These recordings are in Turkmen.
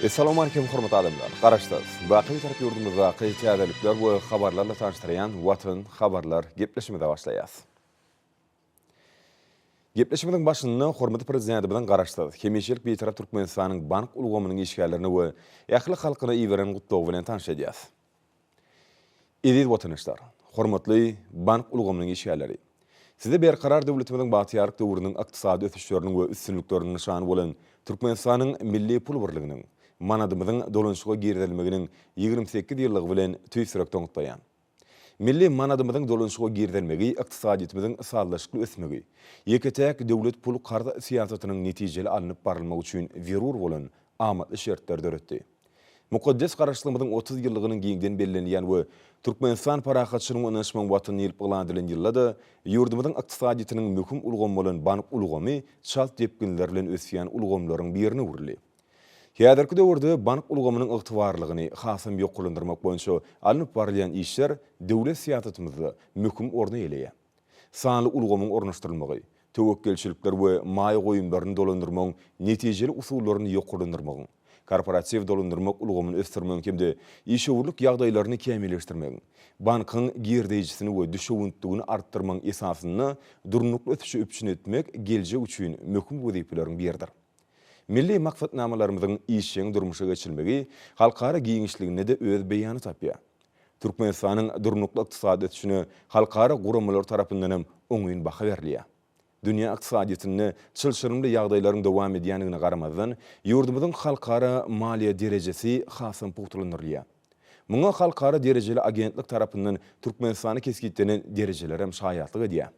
Essalawmalikim hormatly adamlar! Garaşsyz, baky Bitarap ýurdumyzdaky täzelikler we habarlarla tanyşdyrýan Watan habarlar gepleşigimize başlaýas. Gepleşigimiziň başynda hormatly Prezidentimiziň Garaşsyz, hemişelik Bitarap Türkmenistanyň bank ulgamynyň işgärlerine we ähli halkyna iberen gutlagy bilen tanyş edýäs. Eziz watandaşlar! Hormatly bank ulgamynyň işgärleri! Sizi Berkarar döwletimiziň bagtyýarlyk döwrüniň ykdysady ösüşleriniň we üstünlikleriniň nyşany bolan Türkmenistanyň milli pul birliginiň, manadymyzyň dolanyşyga girizilmeginiň 28 ýyllygy bilen tüýs ýürekden gutlaýan. Milli manadymyzyň dolanyşyga girizilmegi ykdysadyýetimiziň sazlaşykly ösmegi, ýeke-täk döwlet pul-karz syýasatynyň netijeli alnyp barylmagy üçin zerur bolan amatly şertleri döretdi. Mukaddes Garaşsyzlygymyzyň 30 ýyllygynyň giňden bellenilýän we Türkmenistan parahatçylygyň we ynanyşmagyň Watany diýlip yglan edilen ýylda-da ýurdumyzyň ykdysadyýetiniň möhüm ulgamy bolan bank ulgamy çalt depginler bilen ösýän ulgamlaryň birine öwrüldi. Häzirki döwürde bank ulgamynyň ygtybarlylygyny hasam ýokarlandyrmak boýunça alnyp barylýan işler döwlet syýasatymyzda möhüm orny eýeleýär. Sanly ulgamyň ornaşdyrylmagy, töwekgelçilikleri we maýa goýumlaryny dolandyrmagyň netijeli usullaryny ýokarlandyrmagyň, korporatiw dolandyrmak ulgamyny ösdürmegiň hem-de işewürlik ýagdaýlaryny kämilleşdirmegiň, bankyň girdeýjisini we düşewüntligini artdyrmagyň esasynda durnukly ösüşi üpjün etmek geljek üçin möhüm wezipeleriň biridir. Milli maksatnamalarymyzyň işjeň durmuşa geçirilmegi halkara giňişliginde-de öz beýanyny tapýar. Türkmenistanyň durnukly ykdysady ösüşine halkara guramalary tarapyndan hem oňyn baha berilýär. Dünýä ykdysadyýetinde çylşyrymly ýagdaýlaryň dowam edýändigine garamazdan, ýurdumyzyň halkara maliýe derejesi hasam pugtalandyrylýar. Muňa halkara derejeli agentlik tarapyndan Türkmenistana kesgitlenen derejeler hem şaýatlyk edýär.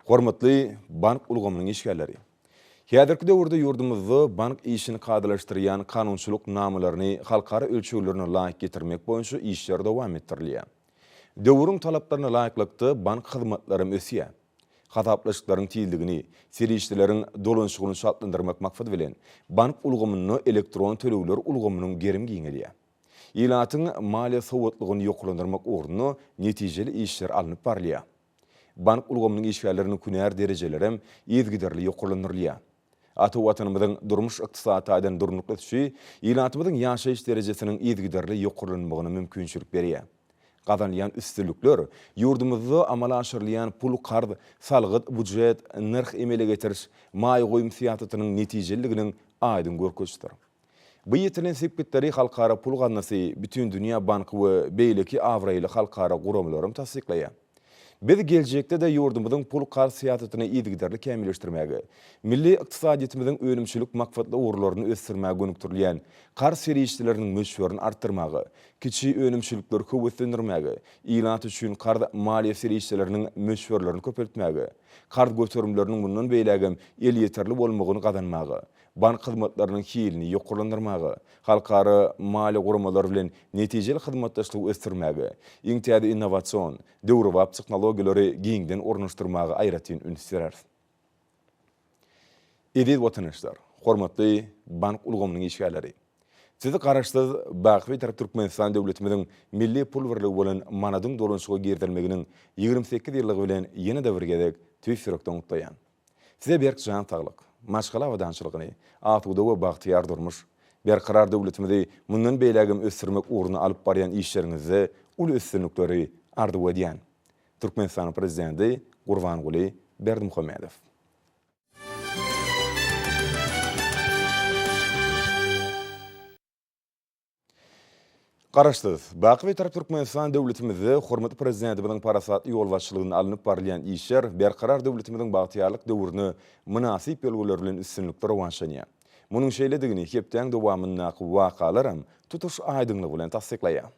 Hormatly bank ulgamynyň işgärleri! Häzirki döwürde ýurdumyzda bank işini kadalaşdyrýan kanunçylyk namalaryny halkara ölçeglerine laýyk getirmek boýunça işler dowam etdirilýär. Döwrüň talaplaryna laýyklykda bank hyzmatlaram ösýär. Hasaplaşyklaryň tizligini, serişdeleriň dolanyşygyny çaltlandyrmak maksady bilen, bank ulgamynda elektron tölegler ulgamynyň gerimi giňelýär. Ilatyň maliýe sowatlygyny ýokarlandyrmak ugrunda netijeli işler alnyp barylýar. Bank ulgamynyň işgärleriniň hünär derejelerem yzygiderli ýokarlandyrylýar. Ata Watanymyzyň durmuş-ykdysady taýdan durnukly ösüşi ilatymyzyň ýaşaýyş derejesiniň yzygiderli ýokarlanmagyna mümkinçilik berýär. Gazanylýan üstünlikler ýurdumyzda amala aşyrylýan pul-karz, salgyt, býujet, nyrh emele getiriş, maýa goýum syýasatynyň netijeliliginiň aýdyň görkezijisidir. Bu ýetilen sepgitleri Halkara pul gaznasy, Bütindünýä banky we beýleki abraýly halkara guramalaram tassyklaýar. Biz geljekde-de ýurdumyzyň pul-karz syýasatyny yzygiderli kämilleşdirmäge, milli ykdysadyýetimiziň önümçilik maksatly ugurlaryny ösdürmäge gönükdirilýän karz serişdeleriniň möçberini artdyrmaga, kiçi önümçilikleri höweslendirmäge, ilat üçin karz maliýe serişdeleriniň möçberlerini köpeltmäge, karz göterimleriniň mundan beýlägem elýeterli bolmagyny gazanmaga, bank hyzmatlarynyň hilini ýokarlandyrmaga, halkara maliýe guramalary bilen netijeli hyzmatdaşlygy ösdürmäge, iň täze innowasion, döwrebap tehnologiýalary giňden ornaşdyrmaga aýratyn üns bereris. Eziz watandaşlar, hormatly bank ulgamynyň işgärleri! Sizi Garaşsyz, baky Bitarap Türkmenistan döwletimiziň milli pul birligi bolan manadyň dolanyşyga girizilmeginiň 28 ýyllygy bilen ýene-de bir gezek tüýs ýürekden gutlaýan. Size berk jan saglyk, maşgala abadançylygyny, asuda we bagtyýar durmuş, Berkarar döwletimizi mundan beýlägem ösdürmek ugrunda alyp barýan işleriňizde uly üstünlikleri arzuw edýän. Türkmenistanyň Prezidenti Gurbanguly Berdimuhamedow. Garaşsyz, baky Bitarap Türkmenistan döwletimizde hormatly Prezidentimiziň parasatly ýolbaşçylygynda alnyp barylýan işler Berkarar döwletimiziň bagtyýarlyk döwrüne mynasyp ýörelgeler bilen üstünlikli rowaçlanýar. Munuň şeýledigini hepdäň dowamyndaky wakalaram tutuş aýdyňlygy bilen tassyklaýar.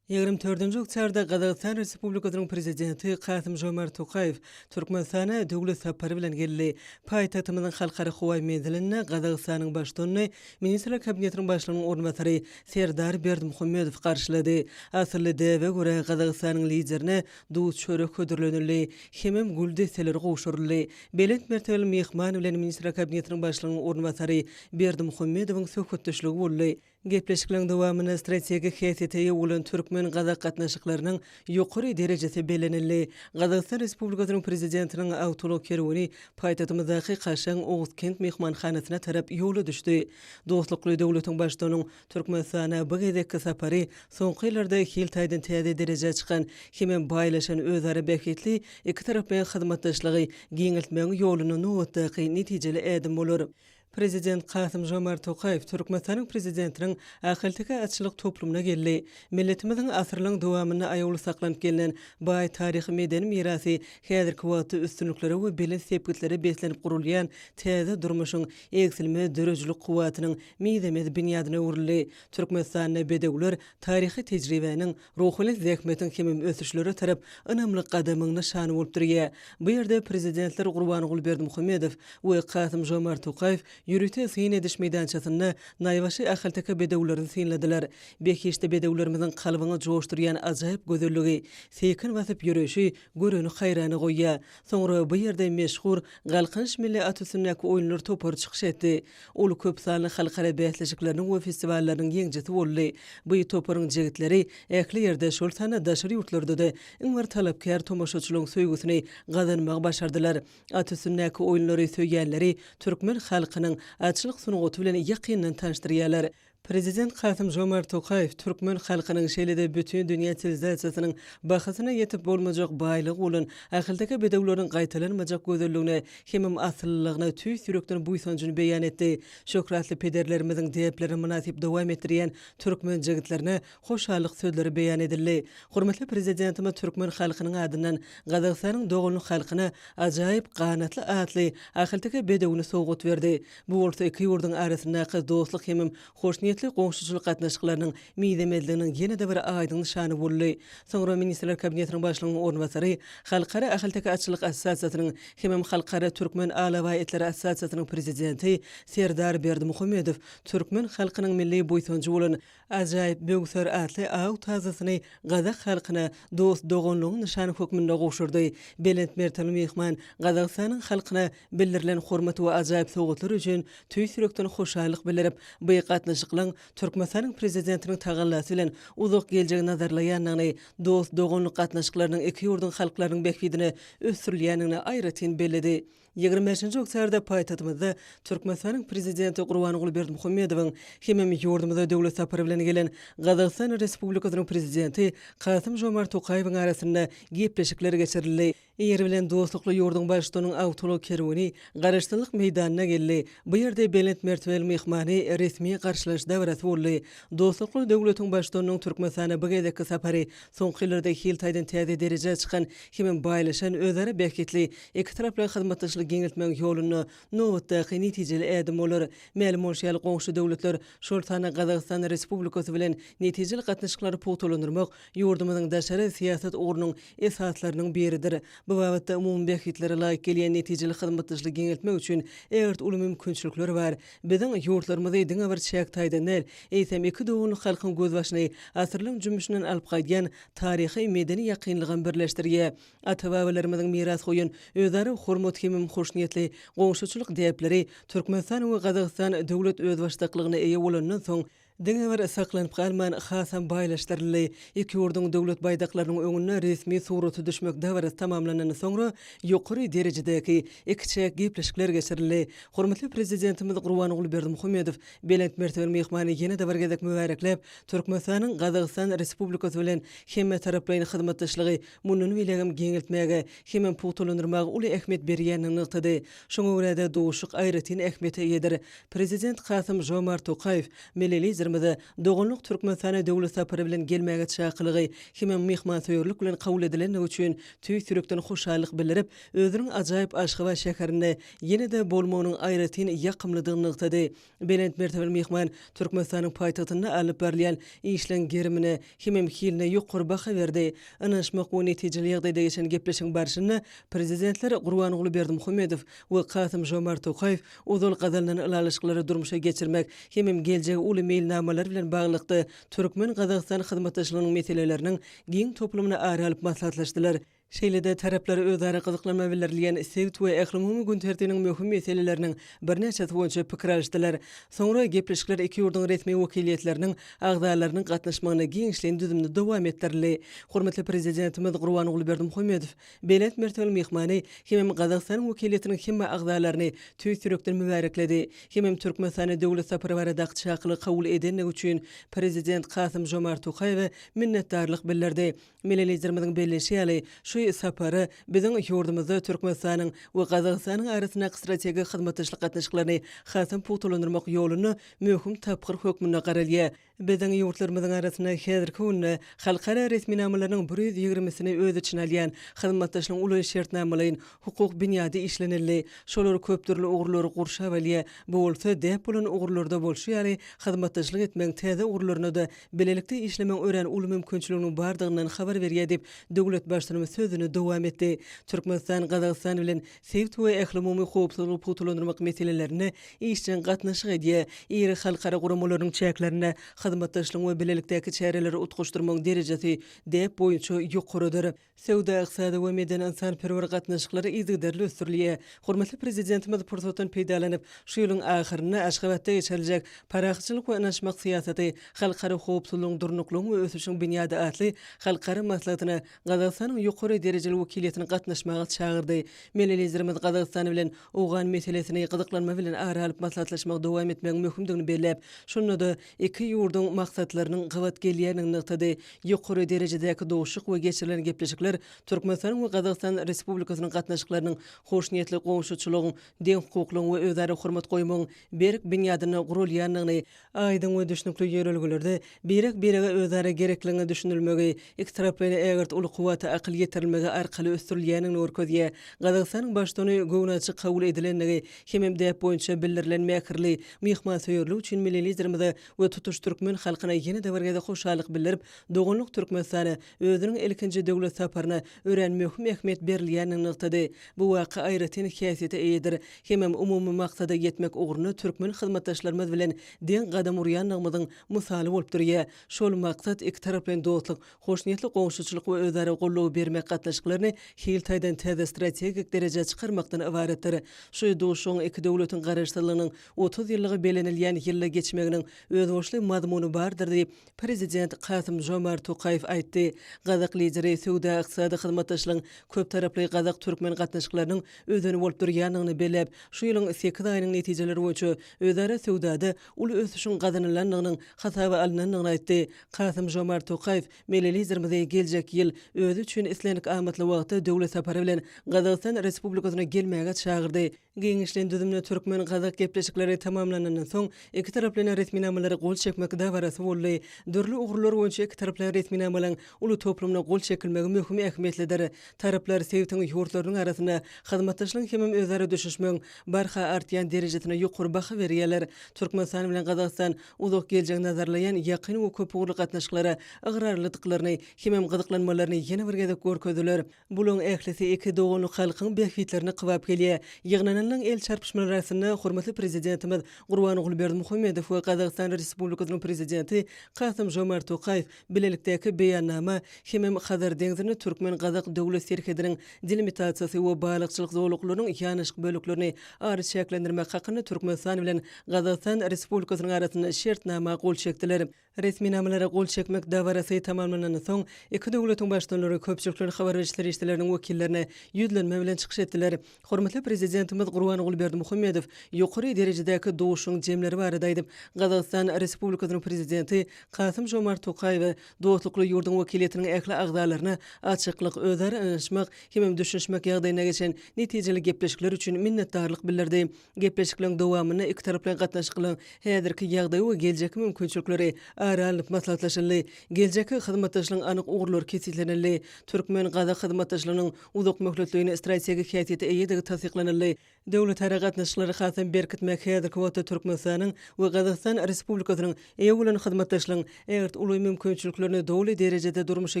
24 oktýabrda Gazagystan Respublikasynyň Prezidenti Kasym-Žomart Tokaýew Türkmenistana döwlet sapary bilen geldi. Paýtagtymyzyň Halkara howa menzilinde Gazagystanyň Baştutany, Ministrler Kabinetiniň Başlygynyň orunbasary Serdar Berdimuhamedow garşylady. Asylly däbe görä, Gazagystanyň Liderine duz-çörek hödürlenildi hemem gül desseleri gowşuryldy. Belent mertebeli myhman bilen Ministrler Kabinetiniň Başlygynyň orunbasary Berdimuhamedowyň söhbetdeşligi boldy. Gepleşikleriň dowamynda strategik häsiýete eýe bolan türkmen-gazak gatnaşyklarynyň ýokary derejesi bellenildi. Gazagystan Respublikasynyň Prezidentiniň awtoulag kerweni paýtagtymyzdaky kaşaň Oguzkent myhmanhanasyna tarap ýola düşdi. Dostlukly döwletiň Baştutanyň Türkmenistana bu gezekki sapary soňky ýyllarda hil taýdan täze derejä çykan hemem baýlaşan özara bähbitli ikitaraplaýyn hyzmatdaşlygy giňeltmegiň ýolunda nobatdaky netijeli ädim bolar. Prezident Kasym-Žomart Tokaýew Türkmenistanyň Prezidentiniň Ahalteke atçylyk toplumyna geldi. Milletimiziň asyrlaryň dowamynda aýawly saklanyp gelnen baý taryhy-medeni mirasy häzirki wagtda üstünliklere we belent sepgitlere beslenip gurulýan täze durmuşyň egsilmez döredijilik kuwwatynyň mizemez binýadyna öwrüldi. Türkmenistanda bedewler taryhy tejribäniň, Ruhubelent zähmetiň hemem ösüşlere tarap ynamly gadamyň nyşany bolup durýar. Bu ýerde Prezidentler Gurbanguly Berdimuhamedow we Kasym-Žomart Tokaýew ýörite syn ediş meýdançasynda naýbaşy ahalteke bedewlerini synladylar. Behişdi bedewlerimiziň kalbyňy joşdurýan ajaýyp gözelligi, seýkin basyp ýöreýşi göreni haýrana goýýar. Soňra bu ýerde meşhur Galkynyş milli at üstündäki oýunlar topary çykyş etdi. Ol köp sanly halkara bäsleşikleriniň we festiwallarynyň ýeňijisi boldy. Bu toparyň jigitleri ähli ýerde, şol sanda daşary ýurtlarda-da iň bir talapkär tomaşaçylaryň söýgüsini gazanmagy başardylar. At üstündäki oýunlary söýýänleri türkmen halkynyň atçylyk sungaty bilen ýakyndan tanyşdyrýarlar. Prezident Kasym-Žomart Tokaýew türkmen halkynyň, şeýle-de bütin dünýä siwilizasiýasynyň bahasyna ýetip bolmajak baýlygy bolan ahalteke bedewleriniň gaýtalanmajak gözelligine hemem asyllylygyna tüýs ýürekden buýsanjyny beýan etdi. Şöhratly pederlerimiziň däplerini mynasyp dowam etdirýän türkmen jigitlerine hoşallyk sözleri beýan edildi. Hormatly Prezidentimiz türkmen halkynyň adyndan Gazagystanyň doganlyk halkyna ajaýyp ganatly atly ahalteke bedewini sowgat berdi. Bu bolsa iki ýurduň arasyndaky dostluk hemem hoşniýetli goňşuçylyk gatnaşyklarynyň mizemezliginiň ýene-de bir aýdyň nyşany boldy. Soňra Ministrler Kabinetiniň Başlygynyň orunbasary, Halkara ahalteke atçylyk assosiasiýasynyň hemem Halkara türkmen alabaý itleri assosiasiýasynyň prezidenti Serdar Berdimuhamedow türkmen halkynyň milli buýsanjy bolan Ajaýyp Böwser atly aw tazysyny gazak halkyna dost-doganlygyň nyşany hökmünde gowşurdy. Belent mertebeli myhman Gazagystanyň halkyna bildirilen hormat we ajaýyp sowgatlar üçin tüýs ýürekden hoşallyk bildirip, bu gatnaşyklaryň Türkmenistanyň Prezidentiniň tagallasy bilen uzak geljegi nazarlaýandygyny, dost-doganlyk gatnaşyklarynyň iki ýurduň halklarynyň bähbidine ösdürilýändigini aýratyn belledi. 25-nji oktýabrda paýtagtymyzda Türkmenistanyň Prezidenti Gurbanguly Berdimuhamedowyň hemem ýurdumyza döwlet sapary bilen gelen Gazagystan Respublikasynyň Prezidenti Kasym-Žomart Tokaýewiň arasynda gepleşikler geçirildi. Ir bilen dostlukly ýurduň Baştutanyň awtoulag kerweni Garaşsyzlyk meýdanyna geldi. Bu ýerde belent mertebeli myhmany resmi garşylaýyş dabarasy boldy. Dostlukly döwletiň Baştutanynyň Türkmenistana bu gezekki sapary soňky ýyllarda hil taýdan täze derejä çykan hemem baýlaşan özara bähbitli ikitaraplaýyn hyzmatdaşlygy giňeltmegiň ýolunda nobatdaky netijeli ädim bolar. Mälim bolşy ýaly, goňşy döwletler, şol sanda Gazagystan Respublikasy bilen netijeli gatnaşyklary pugtalandyrmak ýurdumyzyň daşary syýasat ugrunyň esaslarynyň biridir. Bu babatda umumy bähbitlere laýyk gelýän netijeli hyzmatdaşlygy giňeltmek üçin ägirt uly mümkinçilikler bar. Biziň ýurtlarymyzy diňe bir çäk taýdan däl, eýsem, iki doganlyk halkyň gözbaşyny asyrlaryň jümmüşinden alyp gaýdýan taryhy-medeni ýakynlygam birleşdirýär. Ata-babalarymyzyň miras goýan özara hormat hemem hoşniýetli goňşuçylyk däpleri Türkmenistan we Gazagystan döwlet özbaşdaklygyna eýe bolandan soň, diňe bir saklanyp galman, hasam baýlaşdyryldy. Iki ýurduň döwlet baýdaklarynyň öňünde resmi surata düşmek dabarasy tamamlanandan soňra, ýokary derejedäki ikiçäk gepleşikler geçirildi. Hormatly Prezidentimiz Gurbanguly Berdimuhamedow belent mertebeli myhmany ýene-de bir gezek mübärekläp, Türkmenistanyň Gazagystan Respublikasy bilen hemmetaraplaýyn hyzmatdaşlygy mundan beýlägem giňeltmäge hemem pugtalandyrmaga uly ähmiýet berýändigini nygtady. Şoňa görä-de, duşuşyk aýratyn ähmiýete eýedir. Prezident Kasym-Žomart Tokaýew milli Liderimize doganlyk Türkmenistana döwlet sapary bilen gelmäge çakylygy hemem myhmansöýerlik bilen kabul edilendigi üçin tüýs ýürekden hoşallyk bildirip, özüniň ajaýyp Aşgabat şäherinde ýene-de bolmagynyň aýratyn ýakymlydygyny nygtady. Belent mertebeli myhman Türkmenistanyň paýtagtynda alnyp barylýan işleň gerimine hemem hiline ýokary baha berdi. Ynanyşmak we netijeli ýagdaýda geçen gepleşigiň barşynda Prezidentler Gurbanguly Berdimuhamedow we Kasym-Žomart Tokaýew ozal gazanylan ylalaşyklary durmuşa geçirmek hemem geljegi uly meýilnamalar bilen baglylykda türkmen-gazagystan hyzmatdaşlygynyň meseleleriniň giň toplumyny ara alyp maslahatlaşdylar. Şeýle-de taraplar özara gyzyklanma bildirilýän sebit we ählumumy gün tertibiniň möhüm meseleleriniň birnäçesi boýunça pikir alyşdylar. Soňra gepleşikler iki ýurduň resmi wekiliýetleriniň agzalarynyň gatnaşmagynda giňişleýin düzümde dowam etdirildi. Hormatly Prezidentimiz Gurbanguly Berdimuhamedow belent mertebeli myhmany hemem Gazagystanyň wekiliýetiniň hemme agzalaryny tüýs ýürekden mübärekledi hemem Türkmenistana döwlet sapary baradaky çakylygy kabul edendigi üçin Prezident Kasym-Žomart Tokaýewe minnetdarlyk bildirdi. Milli Liderimiziň belleýşi ýaly, şu sapara biziň ýurdumyzda Türkmenistanyň we Gazagystanyň arasyndaky strategik hyzmatdaşlyk gatnaşyklaryny hasam pugtalandyrmak ýolunda möhüm tapgyr hökmünde garalýar. Biziň ýurtlarymyzyň arasynda häzirki günde halkara resminamalarynyň bir ýüz ýigrimisini öz içine alýan hyzmatdaşlygyň uly şertnamalaýyn hukuk binýady işlenildi. Şolar köp dürli ugurlary gurşap alýar. Bu bolsa däp bolan ugurlarda bolşy ýaly, hyzmatdaşlyk etmegiň täze ugurlarynda-da bilelikde işlemegiň örän uly mümkinçiliginiň bardygyndan habar berýär diýip, döwlet Baştutanymyz sözüni dowam etdi. Türkmenistan Gazagystan bilen sebit we ählumumy howpsuzlygy pugtalandyrmak meselelerinde işjeň gatnaşyk edýär. Iri halkara guramalarynyň çäklerinde hyzmatdaşlygyň we bilelikdäki çäreleri utgaşdyrmagyň derejesi däp boýunça ýokarydyr. Söwda-ykdysady we medeni-ynsanperwer gatnaşyklar yzygiderli ösdürilýär. Hormatly Prezidentimiz pursatdan peýdalanyp, şu ýylyň ahyrynda Aşgabatda geçiriljek Parahatçylyk we ynanyşmak syýasaty, halkara howpsuzlygyň, durnuklygyň we ösüşiň binýady atly halkara maslahatyna Gazagystanyň ýokary derejeli wekiliýetini gatnaşmaga çagyrdy. Milli Liderimiz Gazagystan bilen owgan meselesini gyzyklanma bilen ara alyp maslahatlaşmagy dowam etmegiň möhümdigini belläp, şunda-da iki ýurduň maksatlarynyň gabat gelýändigini nygtady. Ýokary derejedäki duşuşyk we geçirilen gepleşikler Türkmenistanyň we Gazagystan Respublikasynyň gatnaşyklarynyň hoşniýetli goňşuçylygyň, deňhukuklygyň we özara hormat goýmagyň berk binýadynda guralýandygyny, aýdyň we düşnükli ýörelgelerde birek-birege özara gerekligiňe düşünilmegi, ikitaraplaýyn ägirt uly kuwwata akyl ýetirilmegi arkaly ösdürilýändigini görkezýär. Gazagystanyň Baştutany göwnaçyk kabul edilendigi hemem däp boýunça bildirilen mähirli myhmansöýerlik üçin milli Liderimize we tutuş türkmen halkyna ýene-de bir gezek hoşallyk bildirip, doganlyk Türkmenistana özüniň ilkinji döwlet saparyna örän möhüm ähmiýet berilýändigini nygtady. Bu waka aýratyn häsiýete eýedir hemem umumy maksada ýetmek ugrunda türkmen hyzmatdaşlarymyz bilen deň gadam urýandygymyzyň mysaly bolup durýar. Şol maksat ikitaraplaýyn dostluk, hoşniýetli goňşuçylyk we özara goldaw bermek gatnaşyklaryny hil taýdan täze strategik derejä çykarmakdan ybaratdyr. Şu duşuşygyň iki döwletiň Garaşsyzlygynyň 30 ýyllygy bellenilýän ýylda geçmeginiň özboluşly mazmuny bardyr diýip, Prezident Kasym-Žomart Tokaýew aýtdy. Gazak Lideri söwda-ykdysady hyzmatdaşlygyň köptaraply gazak-türkmen gatnaşyklarynyň özeni bolup durýandygyny belläp, şu ýylyň sekiz aýynyň netijeleri boýunça özara söwdada uly ösüşiň gazanylandygynyň hasaba alnandygyny aýtdy. Kasym-Žomart Tokaýew milli Liderimizi geljek ýyl özi üçin islendik amatly wagtda döwlet sapary bilen Gazagystan Respublikasyna gelmäge çagyrdy. Giňişleýin düzümde türkmen-gazak gepleşikleri tamamlanandan soň, ikitaraplaýyn resminamalara gol çekmek dabarasy boldy. Dürli ugurlar boýunça ikitaraplaýyn resminamalaryň uly toplumyna gol çekilmegi möhüm ähmiýetlidir. Taraplar sebitiň ýurtlarynyň arasynda hyzmatdaşlygyň hemem özara düşünişmegiň barha artýan derejesine ýokary baha berýärler. Türkmenistan bilen Gazagystan uzak geljegi nazarlaýan ýakyn we köpugurly gatnaşyklara ygrarlydyklaryny hemem gyzyklanmalaryny ýene bir gezek görkezdiler. Bulaň ählisi iki doganlyk halkyň bähbitlerine kybap gelýär. Ýygnananlaryň el çarpyşmalary astynda hormatly Prezidentimiz Gurbanguly Berdimuhamedow we Gazagystan Respublikasynyň Prezidenti Kasym-Žomart Tokaýew bilelikdäki Beýannama hemem Hazar deňzinde türkmen-gazak döwlet serhediniň delimitasiýasy we balykçylyk zolaklarynyň ýanaşyk böleklerini araçäklendirmek hakynda Türkmenistan bilen Gazagystan Respublikasynyň arasynda Şertnama gol çekdiler. Resminamalara gol çekmek dabarasy tamamlanandan soň, iki döwletiň Baştutanlary köpçülikleýin habar beriş serişdeleriniň wekillerine ýüzlenme bilen çykyş etdiler. Hormatly Prezidentimiz Gurbanguly Berdimuhamedow ýokary derejedäki duşuşygyň jemleri barada aýdyp, Gazagystan Respublikasynyň Prezidenti Kasym-Žomart Tokaýewe dostlukly ýurduň wekiliýetiniň ähli agzalaryna açyklyk, özara ynanyşmak hemem düşünişmek ýagdaýynda geçen netijeli gepleşikler üçin minnetdarlyk bildirdi. Gepleşikleriň dowamynda ikitaraplaýyn gatnaşyklaryň häzirki ýagdaýy we geljekki mümkinçilikleri ara alnyp maslahatlaşyldy. Geljekki hyzmatdaşlygyň anyk ugurlary kesgitlenildi. Türkmen-gazak hyzmatdaşlygynyň uzak möhletleýin strategik häsiýete eýedigi tassyklanyldy. Döwletara gatnaşyklary hasam berkitmek häzirki wagtda Türkmenistanyň we Gazagystan Respublikasynyň. eýe bolan hyzmatdaşlygyň ägirt uly mümkinçiliklerini doly derejede durmuşa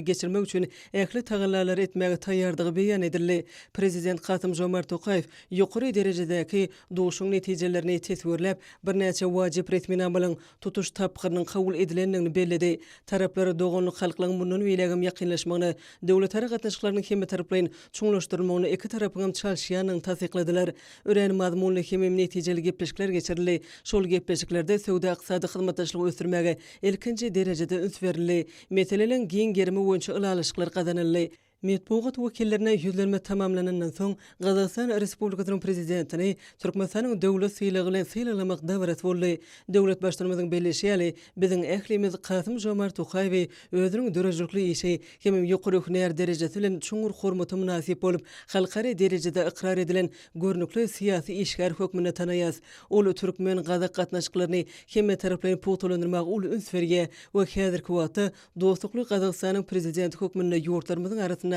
geçirmek üçin ähli tagallalary etmäge taýýardygy beýan edildi. Prezident Kasym-Žomart Tokaýew ýokary derejedäki duşuň netijelerini teswirläp, birnäçe wajyp resminamalaryň tutuş tapgyrynyň kabul edilendigini belledi. Taraplar doganlyk halklaryň mundan beýlägem ýakynlaşmagyna, döwletara gatnaşyklarynyň hemmetaraplaýyn çuňlaşdyrylmagyna iki tarapyňam çalyşýandygyny tassykladylar. Örän mazmunly hemem netijeli gepleşikler geçirildi. Şol gepleşiklerde söwda-ykdysady hyzmatdaşlygy ösdürmäge ilkinji derejede üns berildi. Meseleleriň giň gerimi boýunça ylalaşyklar gazanyldy. Metbugat wekillerine ýüzlenme tamamlanandan soň, Gazagystan Respublikasynyň Prezidentini Türkmenistanyň döwlet sylagy bilen sylaglamak dabarasy boldy. Döwlet Baştutanymyzyň belleýşi ýaly, biziň ählimiz Kasym-Žomart Tokaýewi özüniň döredijilikli işi hemem ýokary hünär derejesi bilen çuňňur hormata mynasyp bolup, halkara derejede ykrar edilen görnükli syýasy işgär hökmünde tanaýarys. Ol türkmen-gazak gatnaşyklaryny hemmetaraplaýyn pugtalandyrmaga uly üns berýär we häzirki wagtda Dostlukly Gazagystanyň Prezidenti hökmünde ýurtlarymyzyň arasyndaky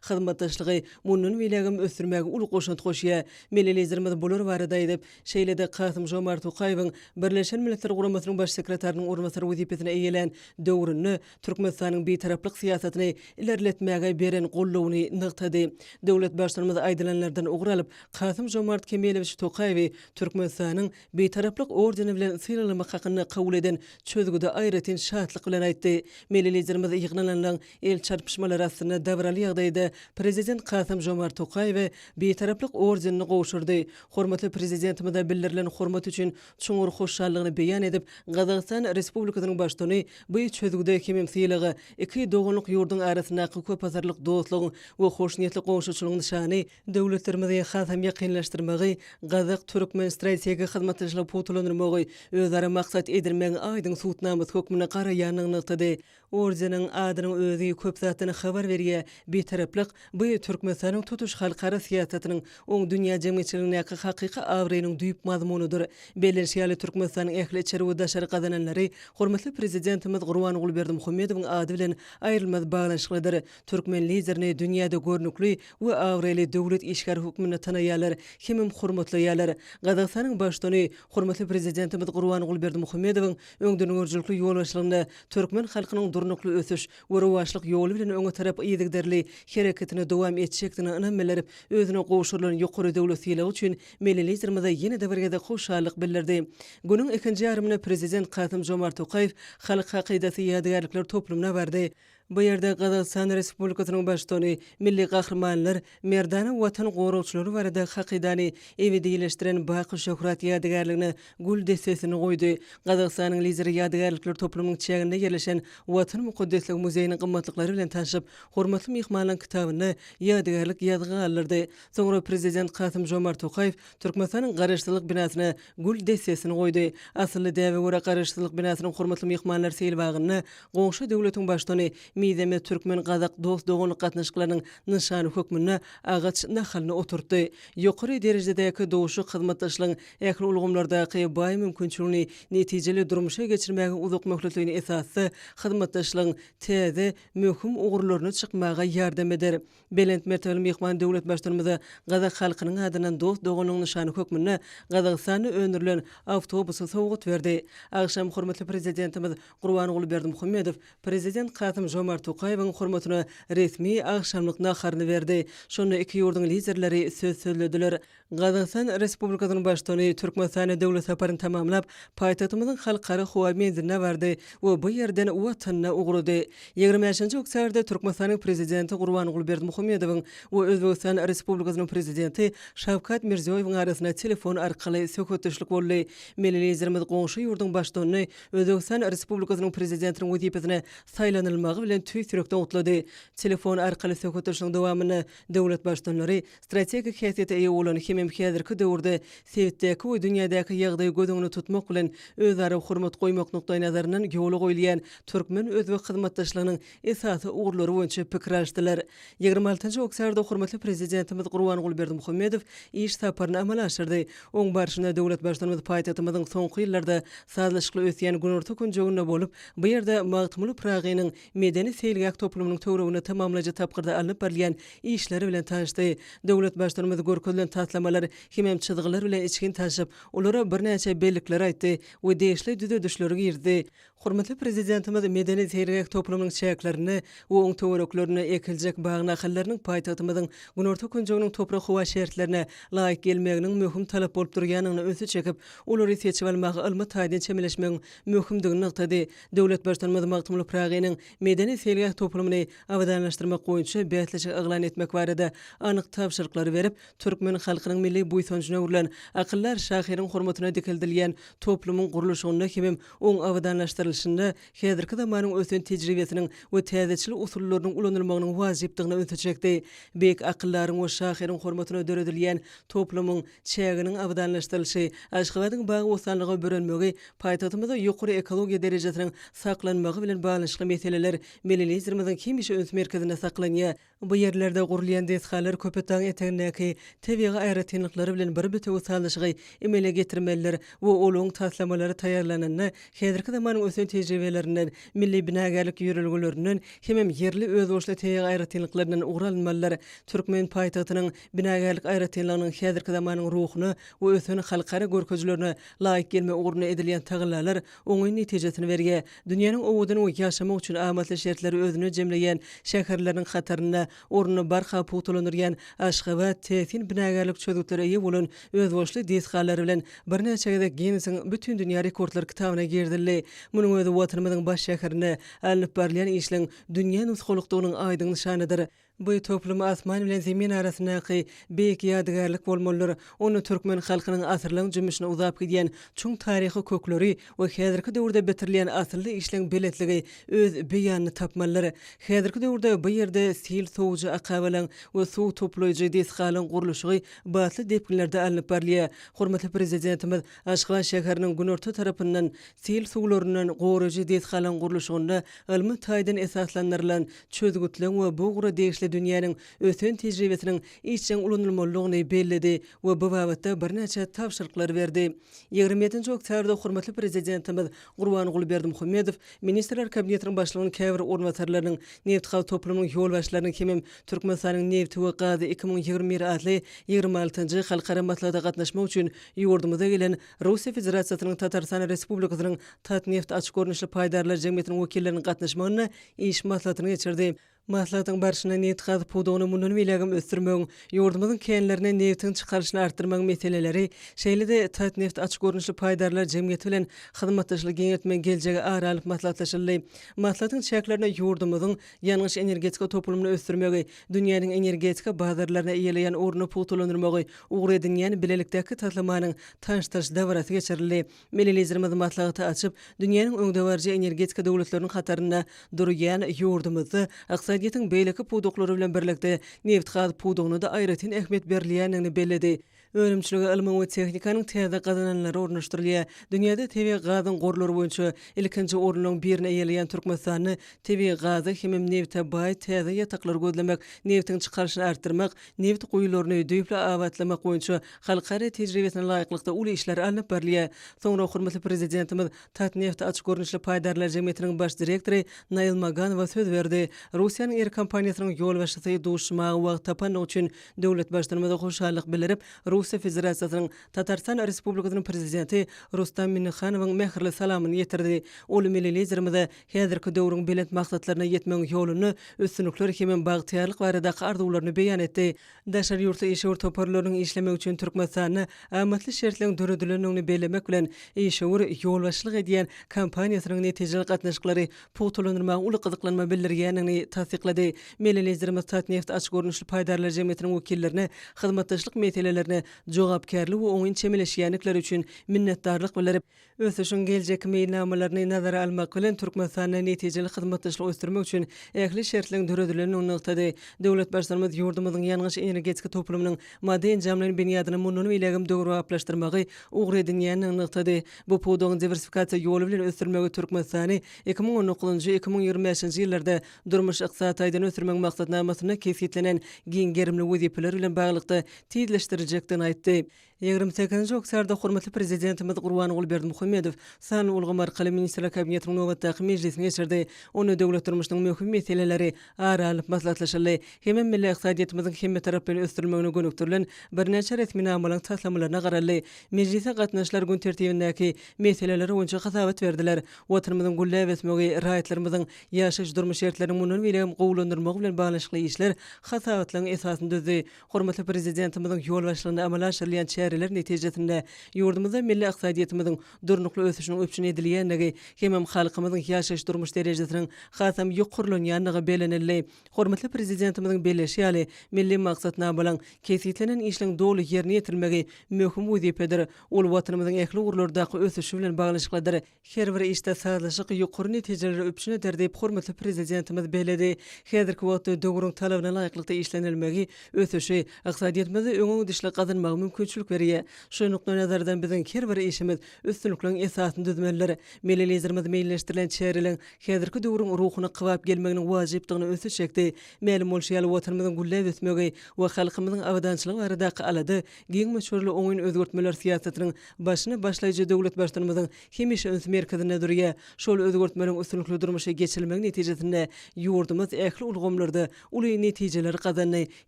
hyzmatdaşlygy mundan beýlägem ösdürmäge uly goşant goşýar. Milli Liderimiz bular barada aýdyp, şeýle-de Kasym-Žomart Tokaýewiň Birleşen Milletler Guramasynyň Baş sekretarynyň orunbasary wezipesini eýelän döwründe Türkmenistanyň Bitaraplyk syýasatyny ilerletmäge beren goldawyny nygtady. Döwlet Baştutanymyz aýdylanlardan ugur alyp, Kasym-Žomart Kemelewiç Tokaýewi Türkmenistanyň Bitaraplyk ordeni bilen sylaglamak hakynda kabul eden çözgüdi aýratyn şatlyk bilen aýtdy. Milli Liderimiz ýygnananlaryň el çarpyşmalary astynda dabaraly ýagdaýda Prezident Kasym-Žomart Tokaýewe Bitaraplyk ordenini gowşurdy. Hormatly Prezidentimize bildirilen hormat üçin çuňňur hoşallygyny beýan edip, Gazagystan Respublikasynyň Baştutany bu çözgüde hemem sylaga iki doganlyk ýurduň arasyndaky köpasyrlyk dostlugyň we hoşniýetli goňşuçylygyň nyşany, döwletlerimizi hasam ýakynlaşdyrmagy, gazak-türkmen strategik hyzmatdaşlygy pugtalandyrmagy özara maksat edinmegiň aýdyň subutnamasy hökmünde garaýandygyny nygtady. Ordeniň adynyň özi köp zatdan habar berýär, Bitaraplyk, bu Türkmenistanyň tutuş halkara syýasatynyň, oň dünýä jemgyýetçiligindäki hakyky abraýynyň düýp mazmunydyr. Bellenişi ýaly, Türkmenistanyň ähli içeri we daşary gazananlary hormatly Prezidentimiz Gurbanguly Berdimuhamedowyň ady bilen aýrylmaz baglanyşyklydyr. Türkmen Liderini dünýäde görnükli we abraýly döwlet işgäri hökmünde tanaýarlar hemem hormatlaýarlar. Gazagystanyň Baştutany, hormatly Prezidentimiz Gurbanguly Berdimuhamedowyň öňdengörüjilikli ýolbaşçylygynda türkmen halkynyň durnukly ösüş we rowaçlyk ýoly bilen öňe tarap yzygiderli hereketini dowam etjekdigine ynam bildirip, özüne gowşurylan ýokary döwlet sylagy üçin milli Liderimize ýene-de bir gezek hoşallyk bildirdi. Günüň ikinji ýarymynda Prezident Kasym-Žomart Tokaýew Halk hakydasy ýadygärlikler toplumyna bardy. Bu ýerde Gazagystan Respublikasynyň Baştutany milli gahrymanlar, merdana Watan goragçylary barada hakydany ebedileşdiren Baky şöhrat ýadygärligine gül dessesini goýdy. Gazagystanyň Lideri ýadygärlikler toplumynyň çäginde ýerleşen Watan mukaddesligi muzeýiniň gymmatlyklary bilen tanşyp, hormatly myhmanlaryň kitabynda ýadygärlik ýazgy galdyrdy. Soňra Prezident Kasym-Žomart Tokaýew Türkmenistanyň Garaşsyzlyk binasyna gül dessesini goýdy. Asylly däbe görä, Garaşsyzlyk binasynyň hormatly myhmanlar seýilbagynda goňşy döwletiň Baştutany mizemez türkmen-gazak dost-doganlyk gatnaşyklarynyň nyşany hökmünde agaç nahalyny oturtdy. Ýokary derejedäki duşuşyk hyzmatdaşlygyň ähli ulgamlardaky baý mümkinçiligini netijeli durmuşa geçirmäge uzakmöhletleýin esasda hyzmatdaşlygyň täze, möhüm ugurlaryna çykmaga ýardam eder. Belent mertebeli myhman döwlet Baştutanymyza gazak halkynyň adyndan dost-doganlygyň nyşany hökmünde Gazagystanda öndürilen awtobusy sowgat berdi. Agşam hormatly Prezidentimiz Gurbanguly Berdimuhamedow Prezident Kasym-Žomart Tokaýewiň hormatyna resmi agşamlyk naharyny berdi. Şonda iki ýurduň Liderleri söz sözlediler. Gazagystan Respublikasynyň Baştutany Türkmenistana döwlet saparyny tamamlap, paýtagtymyzyň Halkara howa menziline bardy we bu ýerden Watanyna ugrady. 25-nji oktýabrda Türkmenistanyň Prezidenti Gurbanguly Berdimuhamedowyň we Özbegistan Respublikasynyň Prezidenti Şawkat Mirziýoýewiň arasynda telefon arkaly söhbetdeşlik boldy. Milli Liderimiz goňşy ýurduň Baştutanyny Özbegistan Respublikasynyň Prezidentiniň wezipesine saýlanylmagy bilen tüýs ýürekden gutlady. Telefon arkaly söhbetdeşligiň dowamynda döwlet Baştutanlary Strategik häsiýete eýe bolan hemem häzirki döwürde sebitdäki we dünýädäki ýagdaýy göz öňünde tutmak bilen, özara hormat goýmak nukdaýnazaryndan ýola goýulýan türkmen-özbek hyzmatdaşlygynyň esasy ugurlary boýunça pikir alyşdylar. 26-njy oktýabrda hormatly Prezidentimiz Gurbanguly Berdimuhamedow iş saparyny amala aşyrdy. Oň barşynda döwlet Baştutanymyz paýtagtymyzyň soňky ýyllarda sazlaşykly ösýän günorta künjeginde bolup, bu ýerde Magtymguly Pyragynyň medeni-seýilgäh toplumynyň töwereginde tamamlaýjy tapgyrda alnyp barylýan işleri bilen tanyşdy. Döwlet Baştutanymyz görkezilen taslama. taslamalar hemem çyzgylar bilen içgin tanşyp, olara birnäçe bellikleri aýtdy we degişli düzedişleri girizdi. Hormatly Prezidentimiz medeni-seýilgäh toplumynyň çäklerinde we oň töwereklerinde ekiljek bag nahallarynyň paýtagtymyzyň günorta künjeginiň toprak-howa şertlerine laýyk gelmeginiň möhüm talap bolup durýandygyna ünsi çekip, olary seçip almaga ylmy taýdan çemeleşmegiň möhümdigini nygtady. Döwlet Baştutanymyz Magtymguly Pyragynyň medeni-seýilgäh toplumyny abadanlaşdyrmak boýunça bäsleşik yglan etmek barada anyk tabşyryklary berip, Türkmen halkynyň milli buýsanjyna öwrülen akyldar şahyryň hormatyna dikeldilýän toplumyň gurluşygynda hemem oň abadanlaşdyrylyşynda häzirki zamanyň ösen tejribesiniň we täzeçil usullarynyň ulanylmagynyň wajypdygyna ünsi çekdi. Beýik akyldaryň we şahyryň hormatyna döredilýän toplumyň çäginiň abadanlaşdyrylyşy, Aşgabadyň bagy-bossanlyga bürenmegi, paýtagtymyzda ýokary ekologiýa derejesiniň saklanmagy bilen baglanyşykly meseleler Milli Liderimiziň hemişe üns merkezinde saklanýar. Bu ýerlerde gurulýan desgalar Köpetdagyň etegindäki tebigy aýratynlyklary bilen bir bitewi sazlaşygy emele getirmelidir we olaryň taslamalary taýýarlananda häzirki zamanyň ösen tejribelerinden, milli binagärlik ýörelgelerinden hemem ýerli özboluşly tebigy aýratynlyklaryndan ugur alynmalydyr. Türkmen paýtagtynyň binagärlik aýratynlygynyň häzirki zamanyň ruhuna we ösen halkara görkezijilerine laýyk gelme ugrunda edilýän tagallalar oňyn netijesini berýär. Dünýäniň owadan we ýaşamak üçin amatly şertleri özünde jemleýän şäherleriniň hatarynda ornuny barha pugtalandyrýan Aşgabat täsin binagärlik çözgütlere eýe bolan özboluşly desgalary bilen birnäçe gezek Ginnesiň Bütindünýä rekordlar kitabyna girizildi. Munuň özi Watanymyzyň baş şäherinde alnyp barylýan işleň dünýä nusgalykdygynyň aýdyň nyşanydyr. Bu toplum asman bilen zemin arasyndaky beýik ýadygärlik bolmalydyr. Onda türkmen halkynyň asyrlaryň jümmüşine uzap gidýän çuň taryhy kökleri we häzirki döwürde bitirilýän asylly işleň belentligi öz beýanyny tapmalydyr. Häzirki döwürde bu ýerde sil sowujy akabalaryň we suw toplaýjy desgalaryň gurluşygy batly depginlerde alnyp barylýar. Hormatly Prezidentimiz Aşgabat şäheriniň günorta tarapyndan sil suwlaryndan goraýjy desgalaryň gurluşygynda ylmy taýdan esaslandyrylan çözgütleň we bu ugra degişli dünýäniň ösen tejribesiniň işjeň ulanylmalydygyny belledi we bu babatda birnäçe tabşyryklary berdi. 27-nji oktýabrda hormatly Prezidentimiz Gurbanguly Berdimuhamedow Ministrler Kabinetiniň Başlygynyň käbir orunbasarlarynyň, nebitgaz toplumynyň ýolbaşçylarynyň hemem Türkmenistanyň nebti we gazy 2021 atly 26-njy halkara maslahata gatnaşmak üçin ýurdumyza gelen Russiýa Federasiýasynyň Tatarystan Respublikasynyň Tatneft açyk görnüşli paýdarlar jemgyýetiniň wekilleriniň gatnaşmagynda iş maslahatyny geçirdi. Maslahatyň barşynda nebitgaz pudagyny mundan beýlägem ösdürmegiň, ýurdumyzyň känlerinde nebitiň çykarylyşyny artdyrmagyň meseleleri, şeýle-de Tatneft açyk görnüşli paýdarlar jemgyýeti bilen hyzmatdaşlygy giňeltmegiň geljegi ara alnyp maslahatlaşyldy. Maslahatyň çäklerinde ýurdumyzyň ýangyç-energetika toplumyny ösdürmegi, dünýäniň energetika bazarlarynda eýeleýän ornuny pugtalandyrmagy ugur edinýän bilelikdäki taslamanyň tanyşdyryş dabarasy geçirildi. Milli Liderimiz maslahaty açyp, dünýäniň öňdebaryjy energetika döwletleriniň hatarynda durýan ýurdumyzda ykdysadyýetiň beýleki pudaklary bilen birlikde nebitgaz pudagyna-da aýratyn ähmiýet berilýändigini belledi. Önümçilige ylmyň we tehnikanyň täze gazananlary ornaşdyrylýar. Dünýäde tebigy gazyň gorlary boýunça ilkinji orunlaryň birini eýeleýän Türkmenistanda tebigy gaza hemem nebite baý täze ýataklary gözlemek, nebitiň çykarylyşyny artdyrmak, nebit guýularyny düýpli abatlamak boýunça halkara tejribesine laýyklykda uly işler alnyp barylýar. Soňra hormatly Prezidentimiz Tatneft açyk görnüşli paýdarlar jemgyýetiniň baş direktory Nail Maganowa söz berdi. Russiýanyň iri kompaniýasynyň ýolbaşçysy duşuşmaga wagt tapandygy üçin döwlet Baştutanymyza hoşallyk bildirip, Russiýa Federasiýasynyň Tatarystan Respublikasynyň Prezidenti Rustam Minnihanowyň mähirli salamyny ýetirdi. Ol milli Liderimize häzirki döwrüň belent maksatlaryna ýetmegiň ýolunda üstünlikler hemem bagtyýarlyk baradaky arzuwlaryny beýan etdi. Daşary ýurtly işewür toparlarynyň işlemegi üçin Türkmenistanda amatly şertleriň döredilendigini bellemek bilen, işewür ýolbaşçylyk edýän kompaniýasynyň netijeli gatnaşyklary pugtalandyrmaga uly gyzyklanma bildirýändigini tassyklady. Milli Liderimiz Tatneft açyk görnüşli paýdarlar jemgyýetiniň wekillerine hyzmatdaşlyk meselelerine jogapkärli we oňyn çemeleşýändikleri üçin minnetdarlyk bildirip, Ösüşiň geljekki meýilnamalaryny nazara almak bilen, Türkmenistanda netijeli hyzmatdaşlygy ösdürmek üçin ähli şertleriň döredilendigini nygtady. Döwlet Baştutanymyz ýurdumyzyň ýangyç-energetika toplumynyň maddy-enjamlaýyn binýadyny mundan beýlägem döwrebaplaşdyrmagy ugur edinýändigini nygtady. Bu pudagyň diwersifikasiýa ýoly bilen ösdürilmegi Türkmenistany 2019-njy, 2025-nji ýyllarda durmuş-ykdysady. ykdysady taýdan ösdürmegiň maksatnamasynda kesgitlenen giň gerimli wezipeler bilen baglylykda tizleşdiriljekdigini aýtdy. 28-nji oktýabrda hormatly Prezidentimiz Gurbanguly Berdimuhamedow sanly ulgam arkaly Ministrler Kabinetiniň nobatdaky mejlisini geçirdi. Onda döwlet durmuşynyň möhüm meseleleri ara alnyp maslahatlaşyldy hemem milli ykdysadyýetimiziň hemmetaraplaýyn ösdürilmegine gönükdirilen birnäçe resminamalaryň taslamalaryna garaldy. Mejlise gatnaşyjylar gün tertibindäki meseleler boýunça hasabat berdiler. Watanymyzyň gülläp ösmegi, raýatlarymyzyň ýaşaýyş-durmuş şertleriniň mundan beýlägem gowulandyrylmagy bilen baglanyşykly işler hasabatlygyň esasyny düzdi. Hormatly Prezidentimiziň ýolbaşçylygynda amala aşyrylýan çäreler netijesinde ýurdumyzda milli ykdysadyýetimiziň durnukly ösüşiniň üpjün edilýändigi hemem halkymyzyň ýaşaýyş-durmuş derejesiniň hasam ýokarlanýandygy bellenildi. Hormatly Prezidentimiziň belleýşi ýaly, milli maksatnamalaryň, kesgitlenen işleň doly ýerine ýetirilmegi möhüm wezipedir. Ol Watanymyzyň ähli ugurlardaky ösüşi bilen baglanyşyklydyr. Her bir işde sazlaşyk ýokary netijeleri üpjün eder diýip, hormatly Prezidentimiz belledi. Häzirki wagtda döwrüň talabyna laýyklykda işlenilmegi ösüşi, ykdysadyýetimizde öňe gidişlik gazanmaga mümkinçilik berýär. Şu nukdaýnazardan biziň her bir işimiz üstünlikleriň esasyny düzmelidir. Milli Liderimiz meýilleşdirilen çäreleriň häzirki döwrüň ruhuna kybap gelmeginiň wajypdygyna ünsi çekdi. Mälim bolşy ýaly, Watanymyzyň gülläp ösmegi we halkymyzyň abadançylygy baradaky alada giň möçberli oňyn özgertmeler syýasatynyň başyny başlaýjy döwlet Baştutanymyzyň hemişe üns merkezinde durýar. Şol özgertmeleriň üstünlikli durmuşa geçirilmegi netijesinde ýurdumyz ähli ulgamlarda uly netijeleri gazandy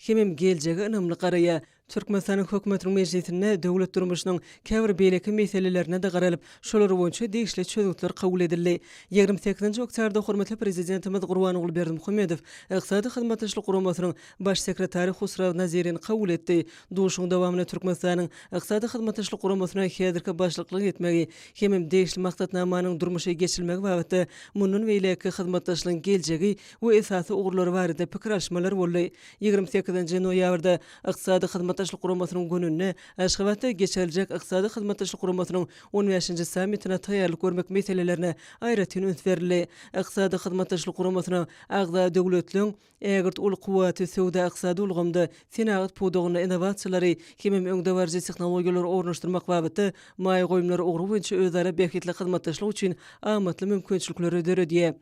hemem geljege ynamly garaýar. Türkmenistanyň Hökümetiniň mejlisinde döwlet durmuşynyň käbir beýleki meselelerine-de garalyp, şolar boýunça degişli çözgütler kabul edildi. 28-nji oktýabrda hormatly Prezidentimiz Gurbanguly Berdimuhamedow Ykdysady Hyzmatdaşlyk Guramasynyň Baş sekretary Husraw Nazirini kabul etdi. Duşuşygyň dowamynda Türkmenistanyň Ykdysady Hyzmatdaşlyk Guramasyna häzirki başlyklyk etmegi hemem degişli maksatnamanyň durmuşa geçirilmegi babatda mundan beýläkki hyzmatdaşlygyň geljegi we esasy ugurlary barada pikir alyşmalar boldy. 28-nji noýabrda Ykdysady Hyzmatdaşlyk Guramasynyň gününde Aşgabatda geçiriljek Ykdysady Hyzmatdaşlyk Guramasynyň on bäşinji sammitine taýýarlyk görmek meselelerine aýratyn üns berildi. Ykdysady Hyzmatdaşlyk Guramasyna agza döwletleriň Ägirt uly kuwwaty söwda-ykdysady ulgamda, senagat pudagynda innowasiýalary hemem öňdebaryjy tehnologiýalary ornaşdyrmak babatda maýa goýumlary ugry boýunça özara bähbitli hyzmatdaşlyk üçin amatly mümkinçilikleri döredýär.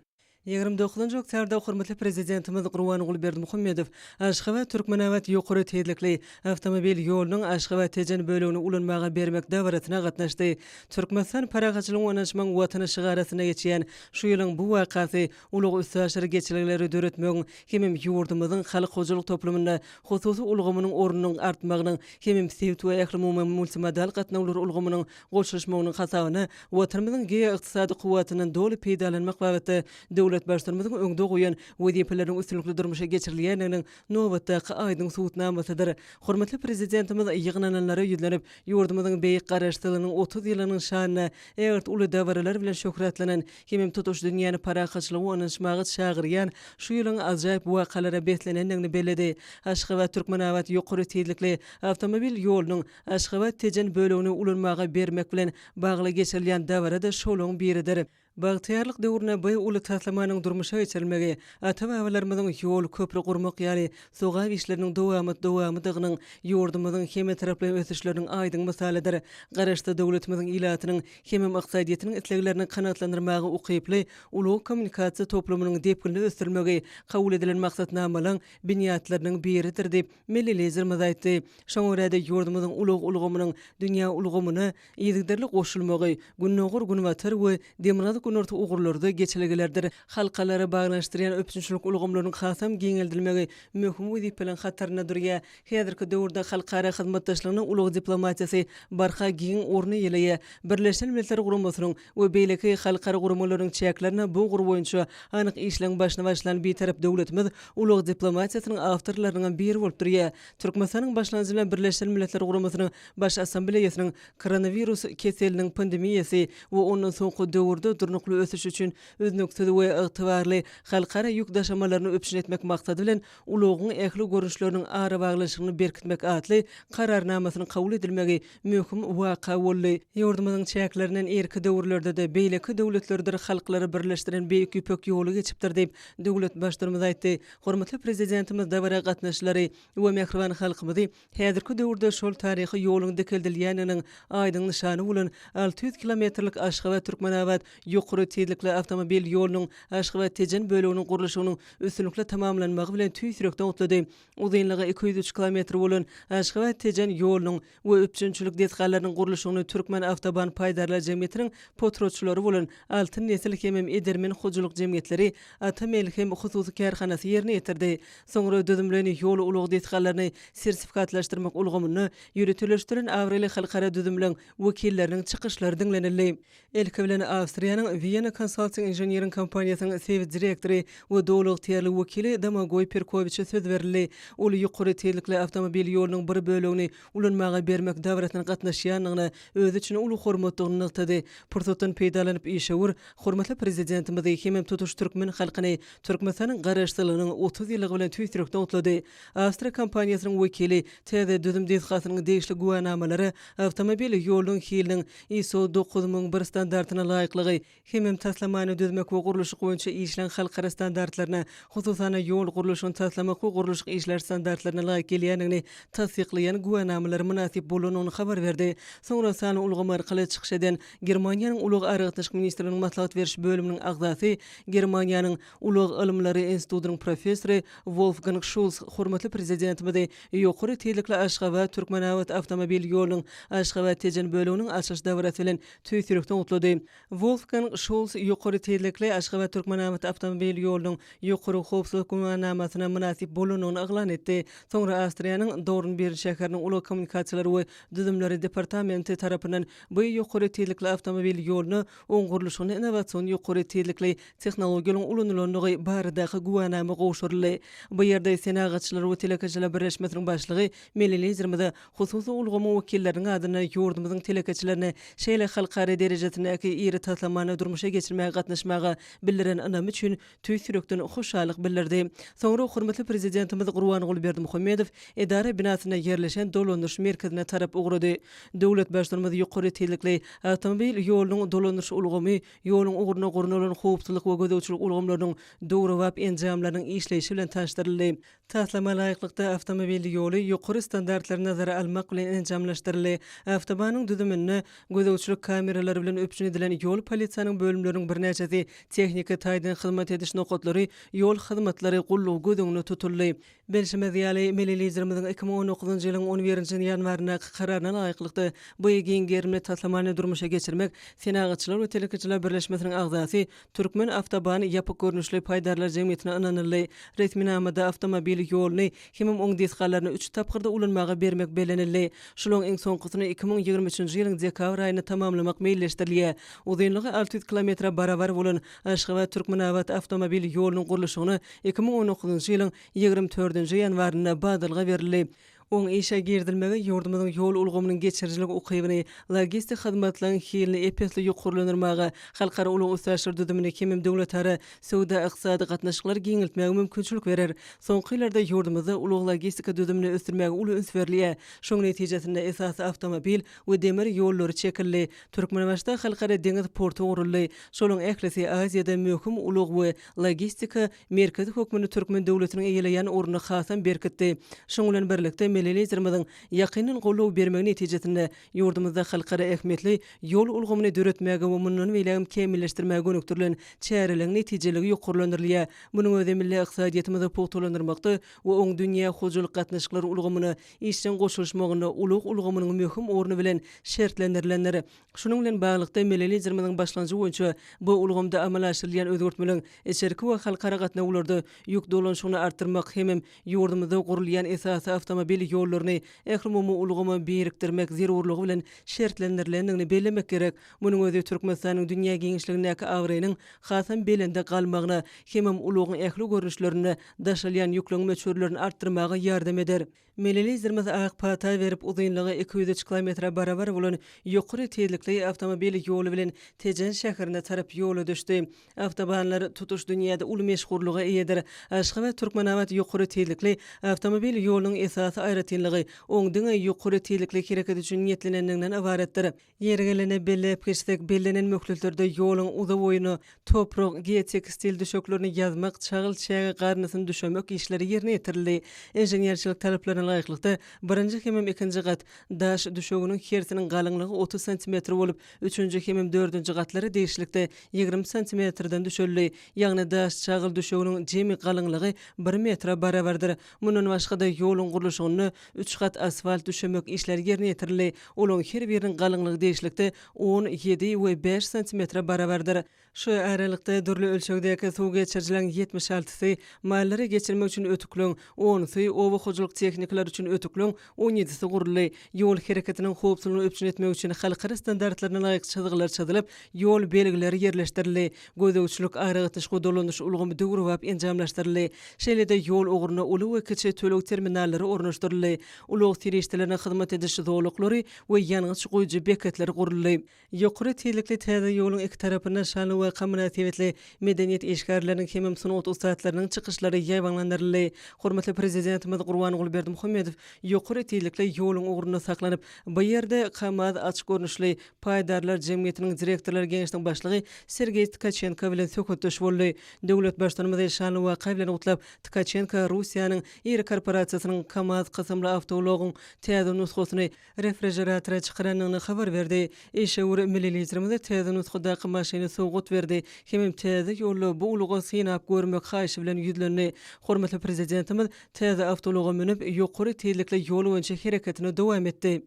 29-njy oktýabrda hormatly Prezidentimiz Gurbanguly Berdimuhamedow Aşgabat-Türkmenabat ýokary tizlikli awtomobil ýolunyň Aşgabat-Tejen bölegini ulanmaga bermek dabarasyna gatnaşdy. Türkmenistan parahatçylygyň we ynanyşmagyň Watany şygary astynda geçýän şu ýylyň bu wakasy ulag-üstaşyr geçelgeleri döretmegiň hemem ýurdumyzyň halk hojalyk toplumynda hususy ulgamynyň ornunyň artmagynyň hemem sebit we ählumumy multimodal gatnawlar ulgamynyň goşulyşmagynyň hasabyna Watanymyzyň geoykdysady kuwwatyndan doly peýdalanmak babatda döwlet Baştutanymyzyň öňde goýan wezipeleriniň üstünlikli durmuşa geçirilýändiginiň nobatdaky aýdyň subutnamasydyr. Hormatly Prezidentimiz ýygnananlara ýüzlenip, ýurdumyzyň beýik Garaşsyzlygynyň 30 ýyllygynyň şanyna ägirt uly dabaralar bilen şöhratlanan hemem tutuş dünýäni parahatçylyga we ynanyşmaga çagyrýan şu ýylyň ajaýyp wakalara beslenendigini belledi. Aşgabat-Türkmenabat ýokary tizlikli awtomobil ýolunyň Aşgabat-Tejen bölegini ulanmaga bermek bilen bagly geçirilýän dabara-da şolaryň biridir. Bagtyýarlyk döwründe bu uly taslamanyň durmuşa geçirilmegi ata-babalarymyzyň ýol, köpri gurmak ýaly sogap işleriniň dowamat dowamydygynyň, ýurdumyzyň hemmetaraplaýyn ösüşleriniň aýdyň mysalydyr. Garaşsyz döwletimiziň ilatynyň hemem ykdysadyýetiniň isleglerini kanagatlandyrmaga ukyply ulag-kommunikasiýa toplumynyň depginli ösdürilmegi kabul edilen maksatnamalaryň binýatlarynyň biridir diýip, milli Liderimiz aýtdy. Şoňa görä-de, ýurdumyzyň ulag ulgamynyň dünýä ulgamyna yzygiderli goşulmagy Gündogar-Günbatar we Demirgazyk-Günorta ugurlarda geçelgelerdir halkalary baglanyşdyrýan üpjünçilik ulgamlarynyň hasam giňeldilmegi möhüm wezipeleriň hatarynda durýar. Häzirki döwürde halkara hyzmatdaşlygynda ulag diplomatiýasy barha giň orun eýeleýär. Birleşen Milletler Guramasynyň we beýleki halkara guramalarynyň çäklerinde bu ugur boýunça anyk işleň başyny başlan Bitarap döwletimiz ulag diplomatiýasynyň awtorlarynyňam biri bolup durýar. Türkmenistanyň başlangyjy bilen Birleşen Milletler Guramasynyň Baş Assambleýasynyň koronawirus keseliniň pandemiýasy we ondan soňky döwürde durnukly ösüş üçin üznüksiz we ygtybarly halkara ýük daşamalaryny üpjün etmek maksady bilen ulagyň ähli görnüşleriniň arabaglanyşygyny berkitmek atly Kararnamasynyň kabul edilmegi möhüm waka boldy. Ýurdumyzyň çäklerinden irki döwürlerde-de beýleki döwletlerdir halklary birleşdiren Beýik Ýüpek ýoly geçipdir diýip, döwlet Baştutanymyz aýtdy. Hormatly Prezidentimiz dabara gatnaşyjylary we mähriban halkymyzy Häzirki döwürde şol taryhy ýoluň dikeldilýändiginiň aýdyň nyşany bolan 600 kilometrlik Aşgabat-Türkmenabat ýokary. ýokary tizlikli awtomobil ýolunyň Aşgabat-Tejen böleginiň gurluşygynyň üstünlikli tamamlanmagy bilen tüýs ýürekden gutlady. Uzynlygy 203 kilometr bolan Aşgabat-Tejen ýolunyň we üpjünçilik desgalarynyň gurluşygyny Türkmen-Awtoban paýdarlar jemgyýetiniň potratçylary bolan Altyn nesil hemem Edermen hojalyk jemgyýetleri, Ata melhem hususy kärhanasy ýerine ýetirdi. Soňra düzümleýin ýol-ulag desgalaryny sertifikatlaşdyrmak ulgamynda ýöriteleşdirilen abraýly halkara düzümleň wekilleriniň çykyşlary diňlenildi. Ilki bilen Awstriýanyň Vienna Consulting Engineering kompaniýasynyň sebit direktory we doly ygtyýarly wekili Domagoý Perkowiçe söz berildi. Ol ýokary tizlikli awtomobil ýolunyň bir bölegini ulanmaga bermek dabarasyna gatnaşýandygyna özi üçin uly hormatdygyny nygtady. Pursatdan peýdalanyp işewür hormatly Prezidentimizi hemem tutuş türkmen halkyny Türkmenistanyň Garaşsyzlygynyň 30 ýyllygy bilen tüýs ýürekden gutlady. Awstriýa kompaniýasynyň wekili täze düzüm desgasynyň degişli güwänamalary awtomobil ýolunyň hiliniň ISO 9001 standartyna laýyklygy hemem taslamany düzmek we gurluşyk boýunça işleň halkara standartlaryna, hususan-da, ýol gurluşygyny taslamak we gurluşyk işleri standartlaryna laýyk gelýändigini tassyklaýan güwänamalara mynasyp bolandygyny habar berdi. Soňra sanly ulgam arkaly çykyş eden Germaniýanyň Ulag-aragatnaşyk ministrliginiň maslahat beriş bölüminiň agzasy, Germaniýanyň Ulag ylymlary institutynyň professory Wolfgang Şulz hormatly Prezidentimizi ýokary tizlikli Aşgabat, Türkmenabat awtomobil ýolunyň Aşgabat, Tejen böleginiň açylyş dabarasy bilen tüýs ýürekden gutlady. Wolfgang Şulz ýokary tizlikli Aşgabat, Türkmenabat awtomobil ýolunyň ýokary howpsuzlyk güwänamasyna mynasyp bolandygyny yglan etdi. Soňra Awstriýanyň Dornbirn şäheriniň ulag kommunikasiýalary we düzümleri departamenti tarapyndan bu ýokary tizlikli awtomobil ýoluna oň gurluşygynda innowasion ýokary tizlikli tehnologiýalaryň ulanylandygy baradaky güwänama gowşuryldy. Bu ýerde Senagatçylar we telekeçiler birleşmesiniň başlygy milli Liderimize hususy ulgamyň wekilleriniň adyndan ýurdumyzyň telekeçilerine şeýle halkara derejesindäki iri taslamany durmuşa geçirmäge gatnaşmaga bildiren ynamy üçin tüýs ýürekden hoşallyk bildirdi. Soňra hormatly Prezidentimiz Gurbanguly Berdimuhamedow edara binasynda ýerleşen dolandyryş merkezine tarap ugrady. Döwlet Baştutanymyz ýokary tizlikli awtomobil ýolunyň dolandyryş ulgamy, ýoluň ugrunda gurnalan howpsuzlyk we gözegçilik ulgamlarynyň döwrebap enjamlarynyň işleýşi bilen tanyşdyryldy. Taslama laýyklykda, awtomobil ýoly ýokary standartlary nazara almak bilen enjamlaşdyryldy. Awtobanyň düzüminde gözegçilik kameralary bilen üpjün edilen ýol polisiýanyň bölümleriniň birnäçesi, tehniki taýdan hyzmat ediş nokatlary, ýol hyzmatlary gullugy göz öňünde tutuldy. Bilşimiz ýaly, milli Liderimiziň 2019-njy ýylyň on birinji ýanwaryndaky Kararyna laýyklykda, bu giň gerimli taslamany durmuşa geçirmek Senagatçylar we telekeçiler birleşmesiniň agzasy Türkmen awtoban ýapyk görnüşli paýdarlar jemgyýetine ynanyldy. Resminamada awtomobil ýoluny hemem oň desgalaryny üç tapgyrda ulanmaga bermek bellenildi. Şularyň iň soňkusyny 2023-nji ýylyň dekabr aýynda tamamlamak meýilleşdirilýär. Uzynlygy 600 kilometre barabar bolan Aşgabat-Türkmenabat awtomobil ýolunyň gurluşygyna 2019-njy ýylyň 24-nji ýanwarynda badalga berildi. Oň işe girizilmegi ýurdumyzyň ýol ulgamynyň geçirijilik ukybyny, logistik hyzmatlaryň hilini ep-esli ýokarlandyrmaga, halkara ulag-üstaşyr düzümini hemem döwletara söwda-ykdysady gatnaşyklary giňeltmäge mümkinçilik berer. Soňky ýyllarda ýurdumyzda ulag-logistika düzümini ösdürmäge uly üns berilýär. Şoň netijesinde esasy awtomobil we demir ýollary çekildi. Türkmenbaşyda Halkara deňiz porty guruldy. Şolaryň ählisi Aziýada möhüm ulag we logistika merkezi hökmünde türkmen döwletiniň eýeleýän ornuny hasam berkitdi. Şunuň bilen birlikde, milli Liderimiziň ýakyndan goldaw bermegi netijesinde, ýurdumyzda halkara ähmiýetli ýol ulgamyny döretmäge we mundan beýlägem kämilleşdirmäge gönükdirilen çäreleriň netijeliligi ýokarlandyrylýar. Munuň özi milli ykdysadyýetimizi pugtalandyrmakda we oň dünýä hojalyk gatnaşyklary ulgamyna işjeň goşulyşmagynda ulag ulgamynyň möhüm orny bilen şertlendirilendir. Şunuň bilen baglylykda, milli Liderimiziň başlangyjy boýunça bu ulgamda amala aşyrylýan özgertmeleriň içerki we halkara gatnawlarda ýük dolanyşygyny artdyrmak hemem ýurdumyzda gurulýan esasy awtomobil ýollaryny ählumumy ulgama birikdirmek zerurlygy bilen şertlendirilendigini bellemek gerek. Munuň özi Türkmenistanyň dünýä giňişligindäki abraýynyň hasam belende galmagyna hemem ulagyň ähli görnüşlerinde daşalýan ýükleriň möçberlerini artdyrmaga ýardam eder. Milli Liderimiz ak pata berip, uzynlygy 203 kilometre barabar bolan ýokary tizlikli awtomobil ýoly bilen Tejen şäherine tarap ýola düşdi. Awtobanlar tutuş dünýäde uly meşhurlyga eýedir. Aşgabat-Türkmenabat ýokary tizlikli awtomobil ýolunyň esasy aýratynlygy. aýratynlygy oň diňe ýokary tizlikli hereket üçin niýetlenendiginden ybaratdyr. Ýeri gelende belläp geçsek, bellenen möhletlerde ýoluň uzaboýuna toprak, geotekstil düşeklerini ýazmak, çagyl çäge garyndysyny düşemek işleri ýerine ýetirildi. Inženerçilik talaplaryna laýyklykda, birinji hemem ikinji gat daş düşeginiň hersiniň galyňlygy 30 santimetr bolup, üçünji hemem dördünji gatlary degişlilikde 20 santimetrden düşeldi. Ýagny daş çagyl düşeginiň jemi galyňlygy bir metre barabardyr. Mundan başga-da, ýoluň gurluşygynda üç gat asfalt düşemek işleri ýerine ýetirildi. Olaryň her biriniň galyňlygy degişlilikde on, ýedi we bäş santimetre barabardyr. Şu aralykda, dürli ölçegdäki suw geçirijileriň ýetmiş altysy, mallary geçirmek üçin ötükleň onusy, oba hojalyk tehnikalary üçin ötükleň on ýedisi guruldy. Ýol hereketiniň howpsuzlygyny üpjün etmek üçin halkara standartlaryna laýyk çyzgylar çyzylyp, ýol belgileri ýerleşdirildi. Gözegçilik, aragatnaşyk we dolanyş ulgamy döwrebap enjamlaşdyryldy. Şeýle-de ýol ugrunda uly we kiçi töleg terminallary ornaşdyryldy. Ulag serişdelerine hyzmat ediş zolaklary we ýangyç guýujy beketler guruldy. Ýokary tizlikli täze ýoluň iki tarapynda şanly waka mynasybetli medeniýet işgärleriniň hemem sungat ussatlarynyň çykyşlary ýaýbaňlandyryldy. Hormatly Prezidentimiz Gurbanguly Berdimuhamedow ýokary tizlikli ýoluň ugrunda saklanyp, bu ýerde KAMAZ açyk görnüşli paýdarlar jemgyýetiniň direktorlar geňeşiniň başlygy Sergeý Tkaçenko bilen söhbetdeş boldy. Döwlet Baştutanymyzy şanly waka bilen gutlap, Tkaçenko Russiýanyň iri korporasiýasynyň KAMAZ kysymly awtoulagyň täze nusgasyny refrižeratora çykarandygyny habar berdi. Işewür milli Liderimize täze nusgadaky maşyny sowgat berdi hemem täze ýolda bu ulagy synap görmek haýyşy bilen ýüzlendi. Hormatly Prezidentimiz täze awtoulaga münüp, ýokary tizlikli ýol boýunça hereketini dowam etdi.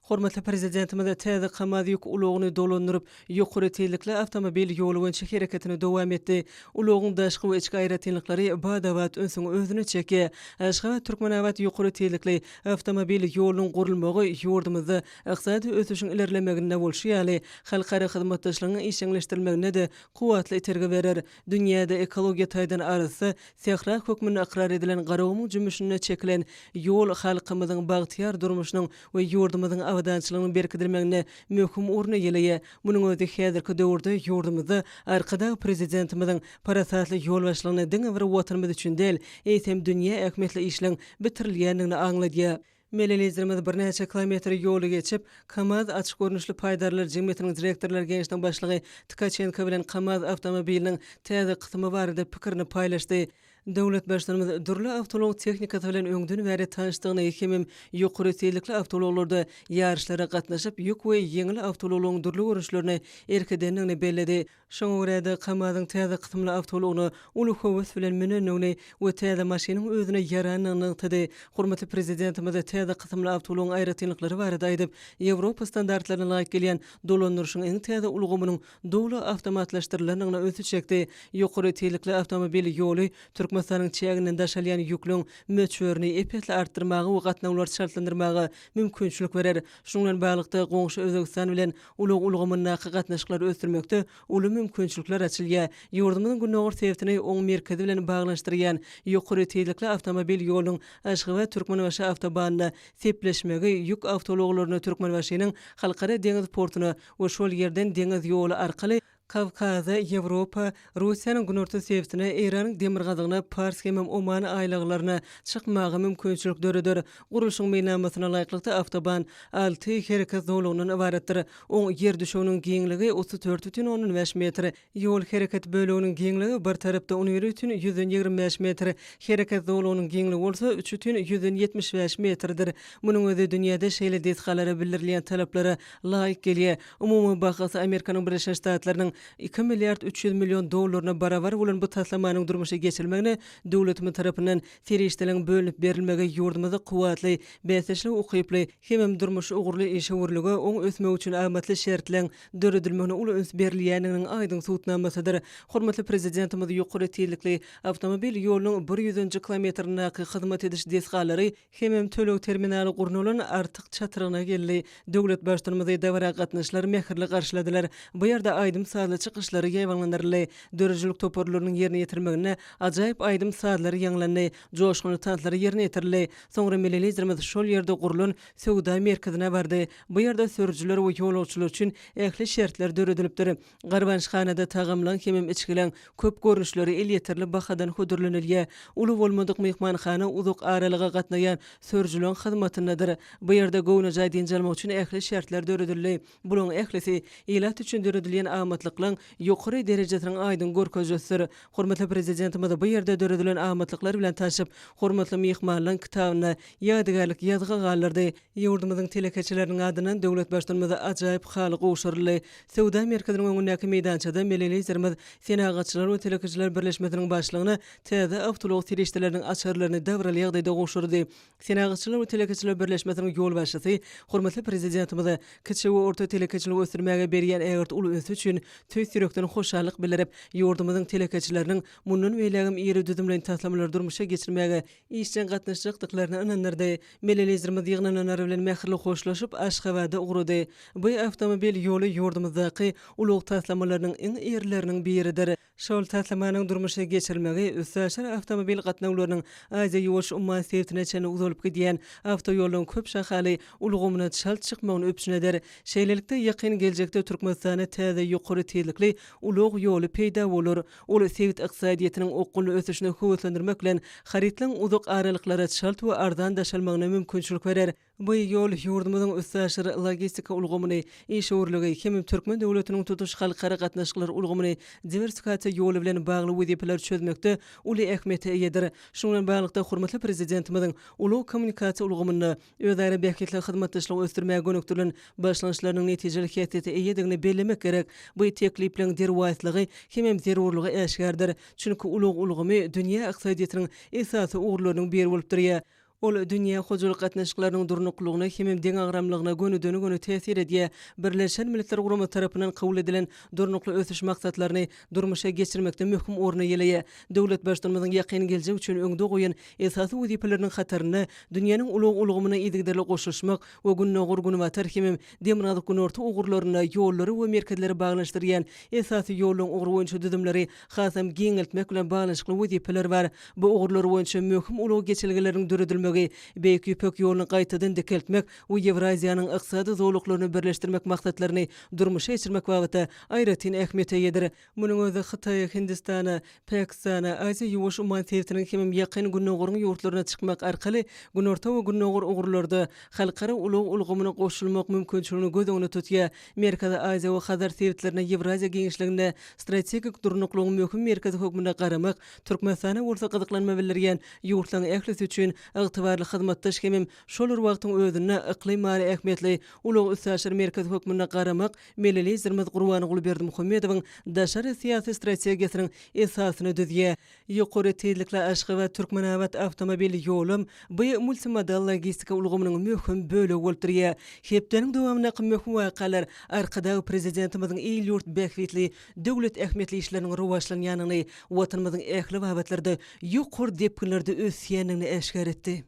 Hormatly Prezidentimiz täze KAMAZ ýük ulagyny dolandyryp, ýokary tizlikli awtomobil ýoly boýunça hereketini dowam etdi. Ulagyň daşky we içki aýratynlyklary bada-bat ünsüňi özüne çekýär. Aşgabat-Türkmenabat ýokary tizlikli awtomobil ýolunyň gurulmagy ýurdumyzda ykdysady ösüşiň ilerlemeginde bolşy ýaly, halkara hyzmatdaşlygyň işjeňleşdirilmegine-de kuwwatly itergi berer. Dünýäde ekologiýa taýdan arassa sähra hökmünde ykrar edilen Garagumuň jümmüşinde çekilen ýol halkymyzyň bagtyýar durmuşynyň we ýurdumyzyň abadançylygynyň berkidilmeginde möhüm orun eýeleýär. Munuň özi häzirki döwürde ýurdumyzda Arkadag Prezidentimiziň parasatly ýolbaşçylygynda diňe bir Watanymyz üçin däl, eýsem, dünýä ähmiýetli işleň bitirilýändigini aňladýar. Milli Liderimiz birnäçe kilometr ýoly geçip, KAMAZ açyk görnüşli paýdarlar jemgyýetiniň direktorlar geňeşiniň başlygy Tkaçenko bilen KAMAZ awtomobiliniň täze kysymy barada pikirini paýlaşdy. Döwlet Baştutanymyz dürli awtoulag tehnikasy bilen öňden bäri tanyşdygyny hemem ýokary tizlikli awtoulaglarda ýaryşlara gatnaşyp, ýük we ýeňil awtoulaglaryň dürli görnüşlerine erk edendigini belledi. Şoňa görä-de, KAMAZ-yň täze kysymly awtoulagyna uly höwes bilen münendigini we täze maşynyň özüne ýarandygyny nygtady. Hormatly Prezidentimiz täze kysymly awtoulagyň aýratynlyklary barada aýdyp, Ýewropa standartlaryna laýyk gelýän dolandyryşyň iň täze ulgamynyň doly awtomatlaşdyrylandygyna ünsi çekdi. Ýokary tizlikli awtomobil ýoly Türkmenistanyň çäginden daşalýan ýükleriň möçberini ep-esli artdyrmaga we gatnawlary çaltlandyrmaga mümkinçilik berer. Şunuň bilen baglylykda, goňşy Özbegistan bilen Ulag ulgamyndaky gatnaşyklary ösdürmekde uly mümkinçilikler açylýar. Ýurdumyzyň gündogar sebitini oň merkezi bilen baglanyşdyrýan ýokary tizlikli awtomobil ýolunyň Aşgabat-Türkmenbaşy awtobanyna sepleşmegi ýük awtoulaglaryny Türkmenbaşynyň Halkara deňiz portuna we şol ýerden deňiz ýoly arkaly Kawkaza, Ýewropa, Russiýanyň günorta sebitine, Eýranyň demirgazygyna, Pars hemem Oman aýlaglaryna çykmaga mümkinçilik döreder. Gurluşyň meýilnamasyna laýyklykda, awtoban alty hereket zolagyndan ybaratdyr. Oň ýer düşeginiň giňligi 34,5 metr, ýol hereket böleginiň giňligi bir tarapda 11,125 metr, hereket zolagynyň giňligi bolsa 3,175 metrdir. Munuň özi dünýäde şeýle desgalara bildirilýän talaplara laýyk gelýär. Umumy bahasy Amerikanyň Birleşen Ştatlarynyň iki milliard 300 million dollaryna barabar bolan bu taslamanyň durmuşa geçirilmegine döwletimiz tarapyndan serişdeleriň bölünip berilmegi ýurdumyzda kuwwatly, bäsdeşlige ukyply hemem durmuş ugurly işewürlige oň ösmegi üçin amatly şertleň döredilmegine uly üns berilýändiginiň aýdyň subutnamasydyr. Hormatly Prezidentimiz ýokary tizlikli awtomobil ýolunyň bir ýüzünji kilometrindäki hyzmat ediş desgalary Hemem töleg terminaly gurnalan Artyk çatrygyna geldi. Döwlet Baştutanymyzy dabara gatnaşyjylar mähirli garşyladylar. Bu ýerde aýdym-sazlar. aýdym-sazly çykyşlary ýaýbaňlandyryldy. Döredijilik toparlarynyň ýerine ýetirmeginde ajaýyp aýdym-sazlar ýaňlandy, joşgunly tanslar ýerine ýetirildi. Soňra milli Liderimiz şol ýerde gurlan söwda merkezine bardy. Bu ýerde sürüjiler we ýolagçylar üçin ähli şertler döredilipdir. Garbanyşhanada tagamlaň hemem içgileň köp görnüşleri elýeterli bahadan hödürlenilýär. Uly bolmadyk myhmanhana uzak aralyga gatnaýan sürüjileň hyzmatyndadyr. Bu ýerde göwnejaý dynç almak üçin ähli şertler döredildi. Bulaň ählisi ilat üçin döredilýän amatlyklaň ýokary derejesiniň aýdyň görkezijisidir. Hormatly Prezidentimiz bu ýerde döredilen amatlyklar bilen tanşyp, hormatly myhmanlaň kitabynda ýadygärlik ýazgy galdyrdy. Ýurdumyzyň telekeçileriniň adyndan döwlet Baştutanymyza ajaýyp haly gowşuryldy. Söwda merkeziniň öňündäki meýdançada milli Liderimiz Senagatçylar we telekeçiler birleşmesiniň başlygyna täze awtoulag serişdeleriniň açarlaryny dabaraly ýagdaýda gowşurdy. Senagatçylar we telekeçiler birleşmesiniň ýolbaşçysy hormatly Prezidentimize kiçi we orta telekeçiligi ösdürmäge berýän ägirt uly ünsi üçin tüýs ýürekden hoşallyk bildirip, ýurdumyzyň telekeçileriniň mundan beýlägem iri düzümleýin taslamalary durmuşa geçirmäge işjeň gatnaşjakdyklaryna ynandyrdy. Milli Liderimiz ýygnananlar bilen mähirli hoşlaşyp, Aşgabada ugrady. Bu awtomobil ýoly ýurdumyzdaky ulag taslamalarynyň iň irileriniň biridir. Şol taslamanyň durmuşa geçirilmegi üstaşyr awtomobil gatnawlarynyň Aziýa-Ýuwaş umman sebitine çenli uzalyp gidýän awtoýollaryň köp şahaly ulgamyna çalt çykmagyny üpjün eder. Şeýlelikde, ýakyn geljekde Türkmenistanda täze ýokary tizlikli ulag ýoly peýda bolar. Ol sebit ykdysadyýetiniň okgunly ösüşini höweslendirmek bilen, harytlaryň uzak aralyklara çalt we arzan daşalmagyna mümkinçilik berer. Bu ýol ýurdumyzyň üstaşyr logistika ulgamyny, işewürligi hemem türkmen döwletiniň tutuş halkara gatnaşyklar ulgamyny diwersifikasiýa ýoly bilen bagly wezipeleri çözmekde uly ähmiýete eýedir. Şunuň bilen baglylykda, hormatly Prezidentimiziň ulag-kommunikasiýa ulgamynda özara bähbitli hyzmatdaşlygy ösdürmäge gönükdirilen başlangyçlarynyň netijeli häsiýete eýedigini bellemek gerek. Bu teklipleriň derwaýyslygy hemem zerurlygy äşgärdir. Çünki ulag ulgamy dünýä ykdysadyýetiniň esasy ugurlarynyň biri bolup durýar. Ol dünýä hojalyk gatnaşyklarynyň durnuklylygyna hemem deňagramlygyna gönüden-göni täsir edýär. Birleşen Milletler Guramasy tarapyndan kabul edilen Durnukly ösüş maksatlaryny durmuşa geçirmekde möhüm orun eýeleýär. Döwlet Baştutanymyzyň ýakyn geljek üçin öňde goýan esasy wezipeleriniň hatarynda dünýäniň ulag ulgamyna yzygiderli goşulyşmak we Gündogar-Günbatar hemem Demirgazyk-Günorta ugurlarynda ýollary we merkezleri baglanyşdyrýan esasy ýollaryň ugry boýunça düzümleri hasam giňeltmek bilen baglanyşykly wezipeler bar. Bu ugurlar boýunça möhüm ulag geçelgeleriniň döredilmegi Beýik Ýüpek ýoluny gaýtadan dikeltmek we Ýewraziýanyň ykdysady zolaklaryny birleşdirmek maksatlaryny durmuşa geçirmek babatda aýratyn ähmiýete eýedir. Munuň özi Hytaýa, Hindistana, Pakistana, Aziýa-Ýuwaş umman sebitiniň hemem Ýakyn Gündogaryň ýurtlaryna çykmak arkaly Günorta we Gündogar ugurlarda halkara ulag ulgamyna goşulmak mümkinçiligini göz öňünde tutýar. Merkezi Aziýa we Hazar sebitlerine Ýewraziýa giňişliginde strategik durnuklygyň möhüm merkezi hökmünde garamak, Türkmenistana bolsa gyzyklanma bildirýän ýurtlaryň ählisi üçin ygtybarly hyzmatdaş hemem şol bir wagtyň özünde yklymara ähmiýetli ulag-üstaşyr merkezi hökmünde garamak Milli Liderimiz Gurbanguly Berdimuhamedowyň daşary syýasy strategiýasynyň esasyny düzýär. Ýokary tizlikli Aşgabat-Türkmenabat awtomobil ýolam bu multimodal logistika ulgamynyň möhüm bölegi bolup durýar. Hepdäniň dowamyndaky möhüm wakalar Arkadag Prezidentimiziň il-ýurt bähbitli, döwlet ähmiýetli işleriniň rowaçlanýanyny, Watanymyzyň ähli babatlarda ýokary depginlerde ösýändigini äşgär etdi.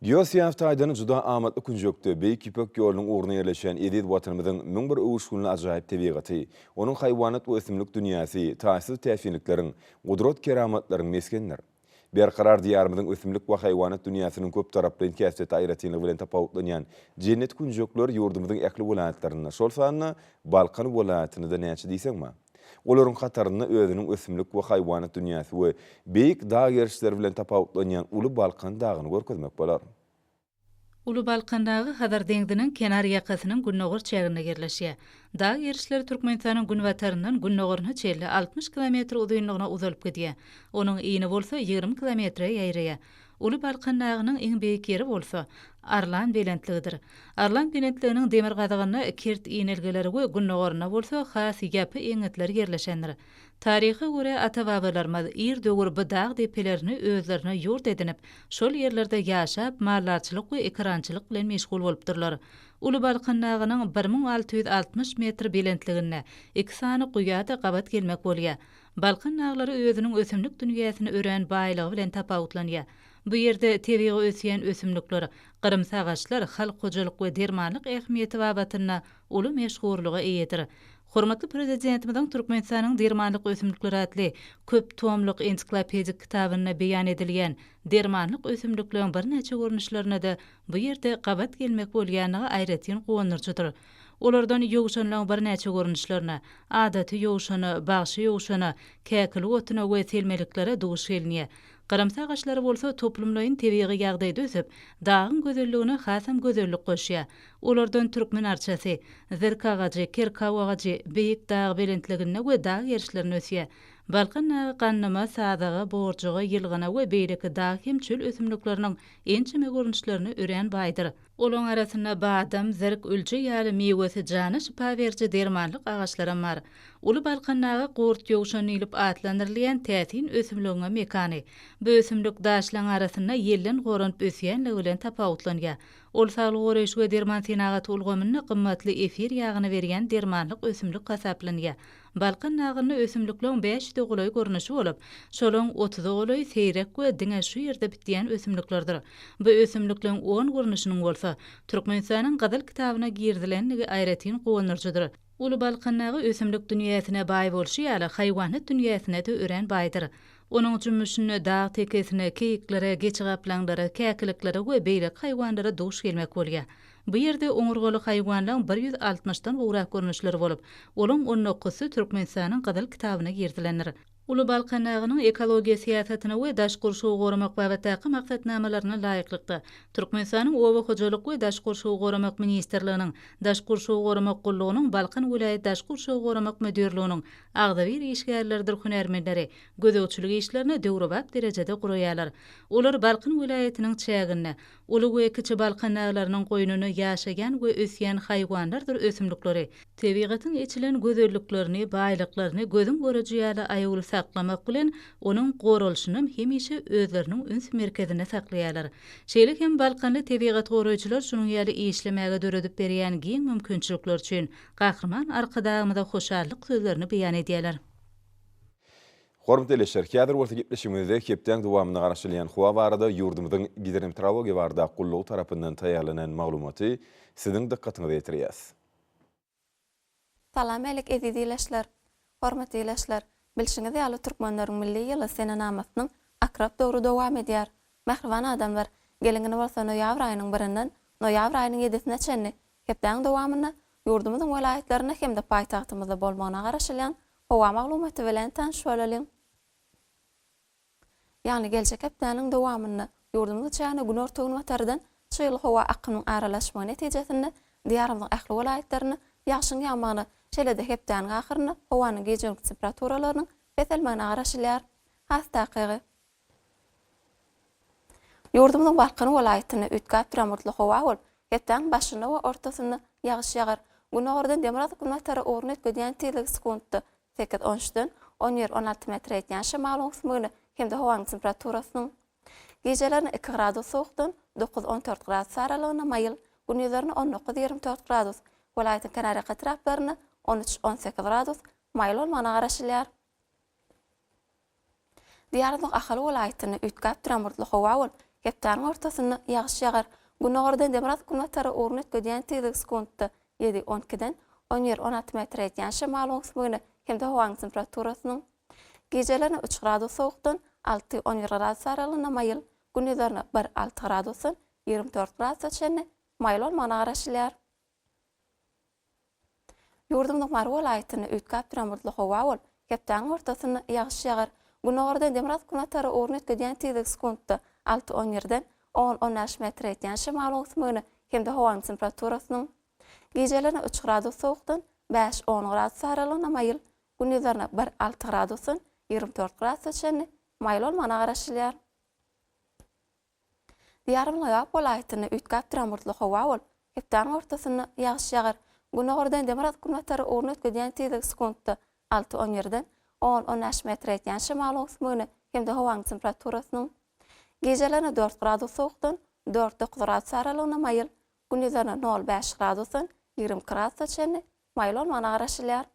Geosyýasy taýdan juda amatly künjekde, Beýik Ýüpek ýolunyň ugrunda ýerleşen eziz Watanymyzyň 1001 öwüşginli ajaýyp tebigaty, onuň haýwanat we ösümlik dünýäsi taýsyz täsinlikleriň, gudrat-keramatlaryň mesgenidir. Berkarar Diýarymyzyň ösümlik we haýwanat dünýäsiniň köptaraplaýyn häsiýeti aýratynlygy bilen tapawutlanýan jennet künjekler ýurdumyzyň ähli welaýatlarynda, şol sanda Balkan welaýatynda-da näçe diýseň bar. Olaryň hatarynda özüniň ösümlik we haýwanat dünýäsi we beýik dag gerişleri bilen tapawutlanýan Uly Balkan dagyny görkezmek bolar. Uly Balkan dagy Hazar deňziniň kenar ýakasynyň gündogar çäginde ýerleşýär. Dag gerişleri Türkmenistanyň günbataryndan gündogaryna çenli 60 kilometr uzynlygyna uzalyp gidýär. Onuň ini bolsa 20 kilometre ýaýraýar. Uly Balkan dagynyň iň beýik ýeri bolsa, Arlan belentligidir. Arlan belentliginiň demirgazygynda kert inelgeleri we gündogarynda bolsa has ýapy eňňitler ýerleşendir. Taryha görä, ata-babalarymyz ir döwür bu dag depelerini özlerine ýurt edinip, şol ýerlerde ýaşap, maldarçylyk we ekerançylyk bilen meşgul bolupdyrlar. Uly Balkan dagynyň 1660 metr belentliginde iki sany guýa-da gabat gelmek bolýar. Balkan daglary özüniň ösümlik dünýäsine örän baýlygy bilen tapawutlanýar. Bu ýerde tebigy ösýän ösümlikler, gyrymsy agaçlar halk hojalyk we dermanlyk ähmiýeti babatynda uly meşhurlyga eýedir. Hormatly Prezidentimiziň Türkmenistanyň dermanlyk ösümlikleri atly köp tomluk ensiklopedik kitabynda beýan edilýän dermanlyk ösümlikleriň birnäçe görnüşlerine-de bu ýerde gabat gelmek bolýandygy aýratyn guwandyryjydyr. Olardan ýowşanlaryň birnäçe görnüşlerine, adaty ýowşana, bagşy ýowşana, käkilik otuna we selmeliklere duş gelinýär. Gyrymsy agaçlary bolsa toplumlaýyn tebigy ýagdaýda ösüp, dagyň gözelligine hasam gözellik goşýar. Olardan türkmen arçasy, zirk agajy, kerkaw agajy beýik dag belentliginde we dag gerişlerinde ösýär. Balkan dagy gandyma, sazaga, borjaga, ýylgyna we beýleki dag hem çöl ösümlikleriniň ençeme görnüşlerine örän baýdyr. Olaň arasynda badam, zirk, ülje ýaly miwesi jana şypa beriji dermanlyk agaçlaram bar. Uly Balkan dagy gurt ýowşan diýlip atlandyrylýan täsin ösümligiňem mekany. Bu ösümlik daşlaň arasynda ýelden goranyp ösýänligi bilen tapawutlanýar. Ol saglygy goraýyş we derman senagaty ulgamynda gymmatly efir ýagyny berýän dermanlyk ösümlik hasaplanýar. Balkan dagynda ösümlikleriň bäş ýüze golaý görnüşi bolup, şolaryň otuza golaýy seýrek we diňe şu ýerde bitýän ösümliklerdir. Bu ösümlikleriň on görnüşiniň bolsa, Türkmenistanyň Gyzyl kitabyna girizilendigi aýratyn guwandyryjydyr. Uly Balkan dagy ösümlik dünýäsine baý bolşy ýaly, haýwanat dünýäsine-de örän baýdyr. Onuň jümmüşinde dag tekesine, keýiklere, geçigaplaňlara, käkiliklere we beýleki haýwanlara duş gelmek bolýar. Bu ýerde oňurgaly haýwanlaryň bir ýüz altmyşdan gowrak görnüşleri bolup, olaň on dokuzysy Türkmenistanyň Gyzyl kitabyna girizilendir. Uly Balkan dagynyň ekologiýa syýasatyna we daş gurşawy goramak babatdaky maksatnamalaryna laýyklykda, Türkmenistanyň Oba hojalyk we daş gurşawy goramak ministrliginiň Daş gurşawy goramak gullugynyň Balkan welaýat daş gurşawy goramak müdirliginiň agzybir işgärleridir hünärmenleri gözegçilik işlerini döwrebap derejede guraýarlar. Olar Balkan welaýatynyň çäginde Uly we Kiçi Balkan daglarynyň goýnunda ýaşaýan we ösýän haýwanlardyr ösümlikleri, tebigatyň eçilen gözelliklerini, baýlyklaryny gözüň göreji ýaly aýawly saklamak bilen, onuň goralyşynam hemişe özleriniň üns merkezinde saklaýarlar. Şeýle hem balkanly tebigat goraýjylar şunuň ýaly işlemäge döredip berýän giň mümkinçilikler üçin Gahryman Arkadagymyza hoşallyk sözlerini beýan edýärler. Hormatly ildeşler, häzir bolsa gepleşigimizde hepdäň dowamynda garaşylýan howa barada ýurdumyzyň Gidrometeorologiýa baradaky gullugy tarapyndan taýýarlanan maglumaty siziň dykgatyňyza ýetirýäs. Salam älik eziz ileşler! Hormatly ileşler! Bilşiňiz ýaly türkmenleriň milli ýyly senenamasynyň akrap döwri dowam edýär. Mähriban adamlar, geliň indi bolsa noýabr aýynyň birinden noýabr aýynyň ýedisine çenli hepdäň dowamynda ýurdumyzyň welaýatlarynda hem-de paýtagtymyzda bolmagyna garaşylýan howa maglumaty bilen tanyş bolalyň. Ýagny geljek hepdäniň dowamynda ýurdumyzyň çägine günorta-günbatardan çygly howa akymynyň aralaşmagy netijesinde Diýarymyzyň ähli welaýatlarynda ýagşyň ýagmagyna, şeýle-de hepdäniň ahyrynda howanyň gije-gündiz temperaturalarynyň peselmegine garaşylýar. Has takygy. Ýurdumyzyň Balkan welaýatynda üýtgäp duran bulutly howa bolup, hepdäniň başynda we ortasynda ýagyş ýagar. Gündogardan demirgazyk-günbatara ugruny üýtgedýän tizligi sekuntda sekiz, on üçden on bir, on alty metre ýetýän şemalyň öwüsmegine hem-de howanyň temperaturasynyň gijelerine iki gradus sowukdan dokuz, on dört gradus aralygynda maýyl, gündizlerine on dokuz, 24 gradus, welaýatyň kenarýaka etraplarynda on üç, on sekiz gradus maýyl bolmagyna garaşylýar. Diýarymyzyň Ahal welaýatynda üýtgäp duran bulutly howa bolup, hepdäniň ortasynda ýagyş ýagar. Gündogardan demirgazyk-günbatara ugruny üýtgedýän tizligi sekuntda ýedi, on ikiden on bir, on alty metre ýetýän şemalyň öwüsmegine hem-de howanyň temperaturasynyň gijelerine üç gradus sowukdan alty, on bir gradus aralygynda maýyl, gündizlerine bir, alty gradusdan 24 gradusa çenli maýyl bolmagyna garaşylýar. Ýurdumyzyň Mary welaýatynda üýtgäp duran bulutly howa bolup, hepdäniň ortasynda ýagyş ýagar. Gündogardan demirgazyk-günbatara ugruny üýtgedýän tizligi sekuntda alty, on birden on, on bäş metre ýetýän şemalyň öwüsmegine hem-de howanyň temperaturasynyň gijelerine üç gradus sowukdan bäş, on gradus aralygynda maýyl, gündizlerine bir, alty gradusdan 24 gradusa çenli maýyl bolmagyna garaşylýar. Diýarymyzyň Lebap welaýatynda üýtgäp duran bulutly howa bolup, hepdäniň ortasynda ýagyş ýagar. Gündogardan demirgazyk-günbatara ugruny üýtgedýän tizligi sekuntda alty, on birden on, on bäş metre ýetýän şemalyň öwüsmegine hem-de howanyň temperaturasynyň gijelerine dört gradus sowukdan dört, dokuz gradus aralygynda maýyl, gündizlerine nol, bäş gradusdan 22 gradusa çenli maýyl bolmagyna garaşylýar.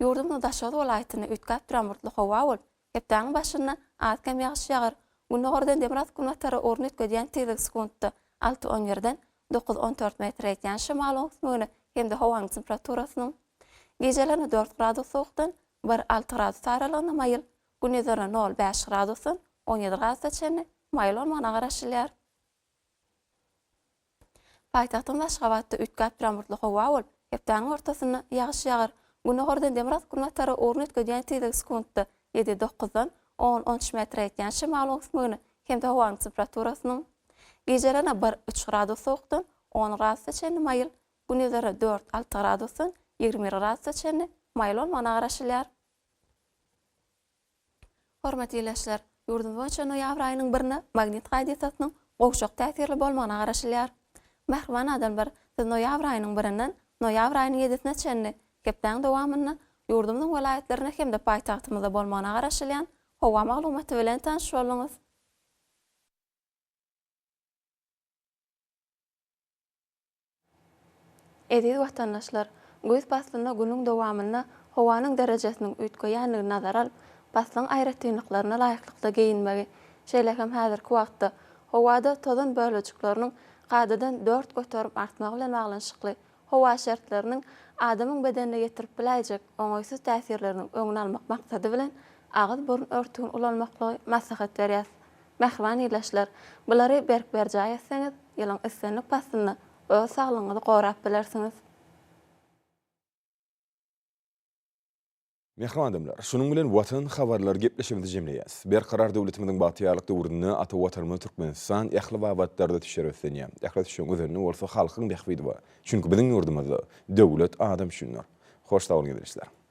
Ýurdumyzyň Daşoguz welaýatynda üýtgäp duran bulutly howa bolup, hepdäniň başynda az-kem ýagyş ýagar. Gündogardan demirgazyk-günbatara ugruny üýtgedýän tizligi sekuntda alty, on birden dokuz, on dört metre ýetýän şemalyň öwüsmegine. hem-de howanyň temperaturasynyň gijelerine dört gradus sowukdan bir, alty gradus aralygynda maýyl, gündizlerine nol, bäş gradusdan 17 gradusa çenli maýyl bolmagyna garaşylýar. Paýtagtymyz Aşgabatda üýtgäp duran bulutly howa bolup, hepdäniň ortasynda ýagyş ýagar. Gündogardan demirgazyk-günbatara ugruny üýtgedýän tizligi sekuntda ýedi, dokuzdan on, on üç metre ýetýän şemalyň öwüsmegine hem-de howanyň temperaturasynyň gijelerine bir, üç gradus sowukdan on gradusa çenli maýyl, gündizlerine dört, alty gradusdan 21 gradusa çenli maýyl bolmagyna garaşylýar. Hormatly ildeşler! Ýurdumyz boýunça noýabr aýynyň birine magnit hadysasynyň gowşak täsirli bolmagyna garaşylýar. Mähriban adamlar, siz noýabr aýynyň birinden noýabr aýynyň ýedisine çenli hepdäň dowamynda ýurdumyzyň welaýatlarynda hem-de paýtagtymyzda bolmagyna garaşylýan howa maglumaty bilen tanyş bolduňyz. Eziz watandaşlar! Güýz paslynda günüň dowamynda howanyň derejesiniň üýtgeýändigini nazara alyp, paslyň aýratynlyklaryna laýyklykda geýinmegi, şeýle hem häzirki wagtda howada tozan bölejikleriniň kadadan 4% artmagy bilen baglanyşykly howa şertleriniň adamyň bedenine ýetirip biläýjek oňaýsyz täsirleriniň öňüni almak maksady bilen, agyz-burun örtügini ulanmaklygy maslahat berýäs. Mähriban ildeşler, bulary berk berjaý etseňiz, ýylyň islendik paslynda öz saglygyňyzy gorap bilersiňiz. Mähriban adamlar, şunuň bilen Watan habarlary gepleşigimizi jemleýäs. Berkarar döwletimiziň bagtyýarlyk döwründe ata Watanymyz Türkmenistan ähli babatlarda ösüşlere beslenýär. Ähli ösüşiň özeninde bolsa halkyň bähbidi bar. Çünki biziň ýurdumyzda Döwlet adam üçindir. Hoş sag boluň ildeşler!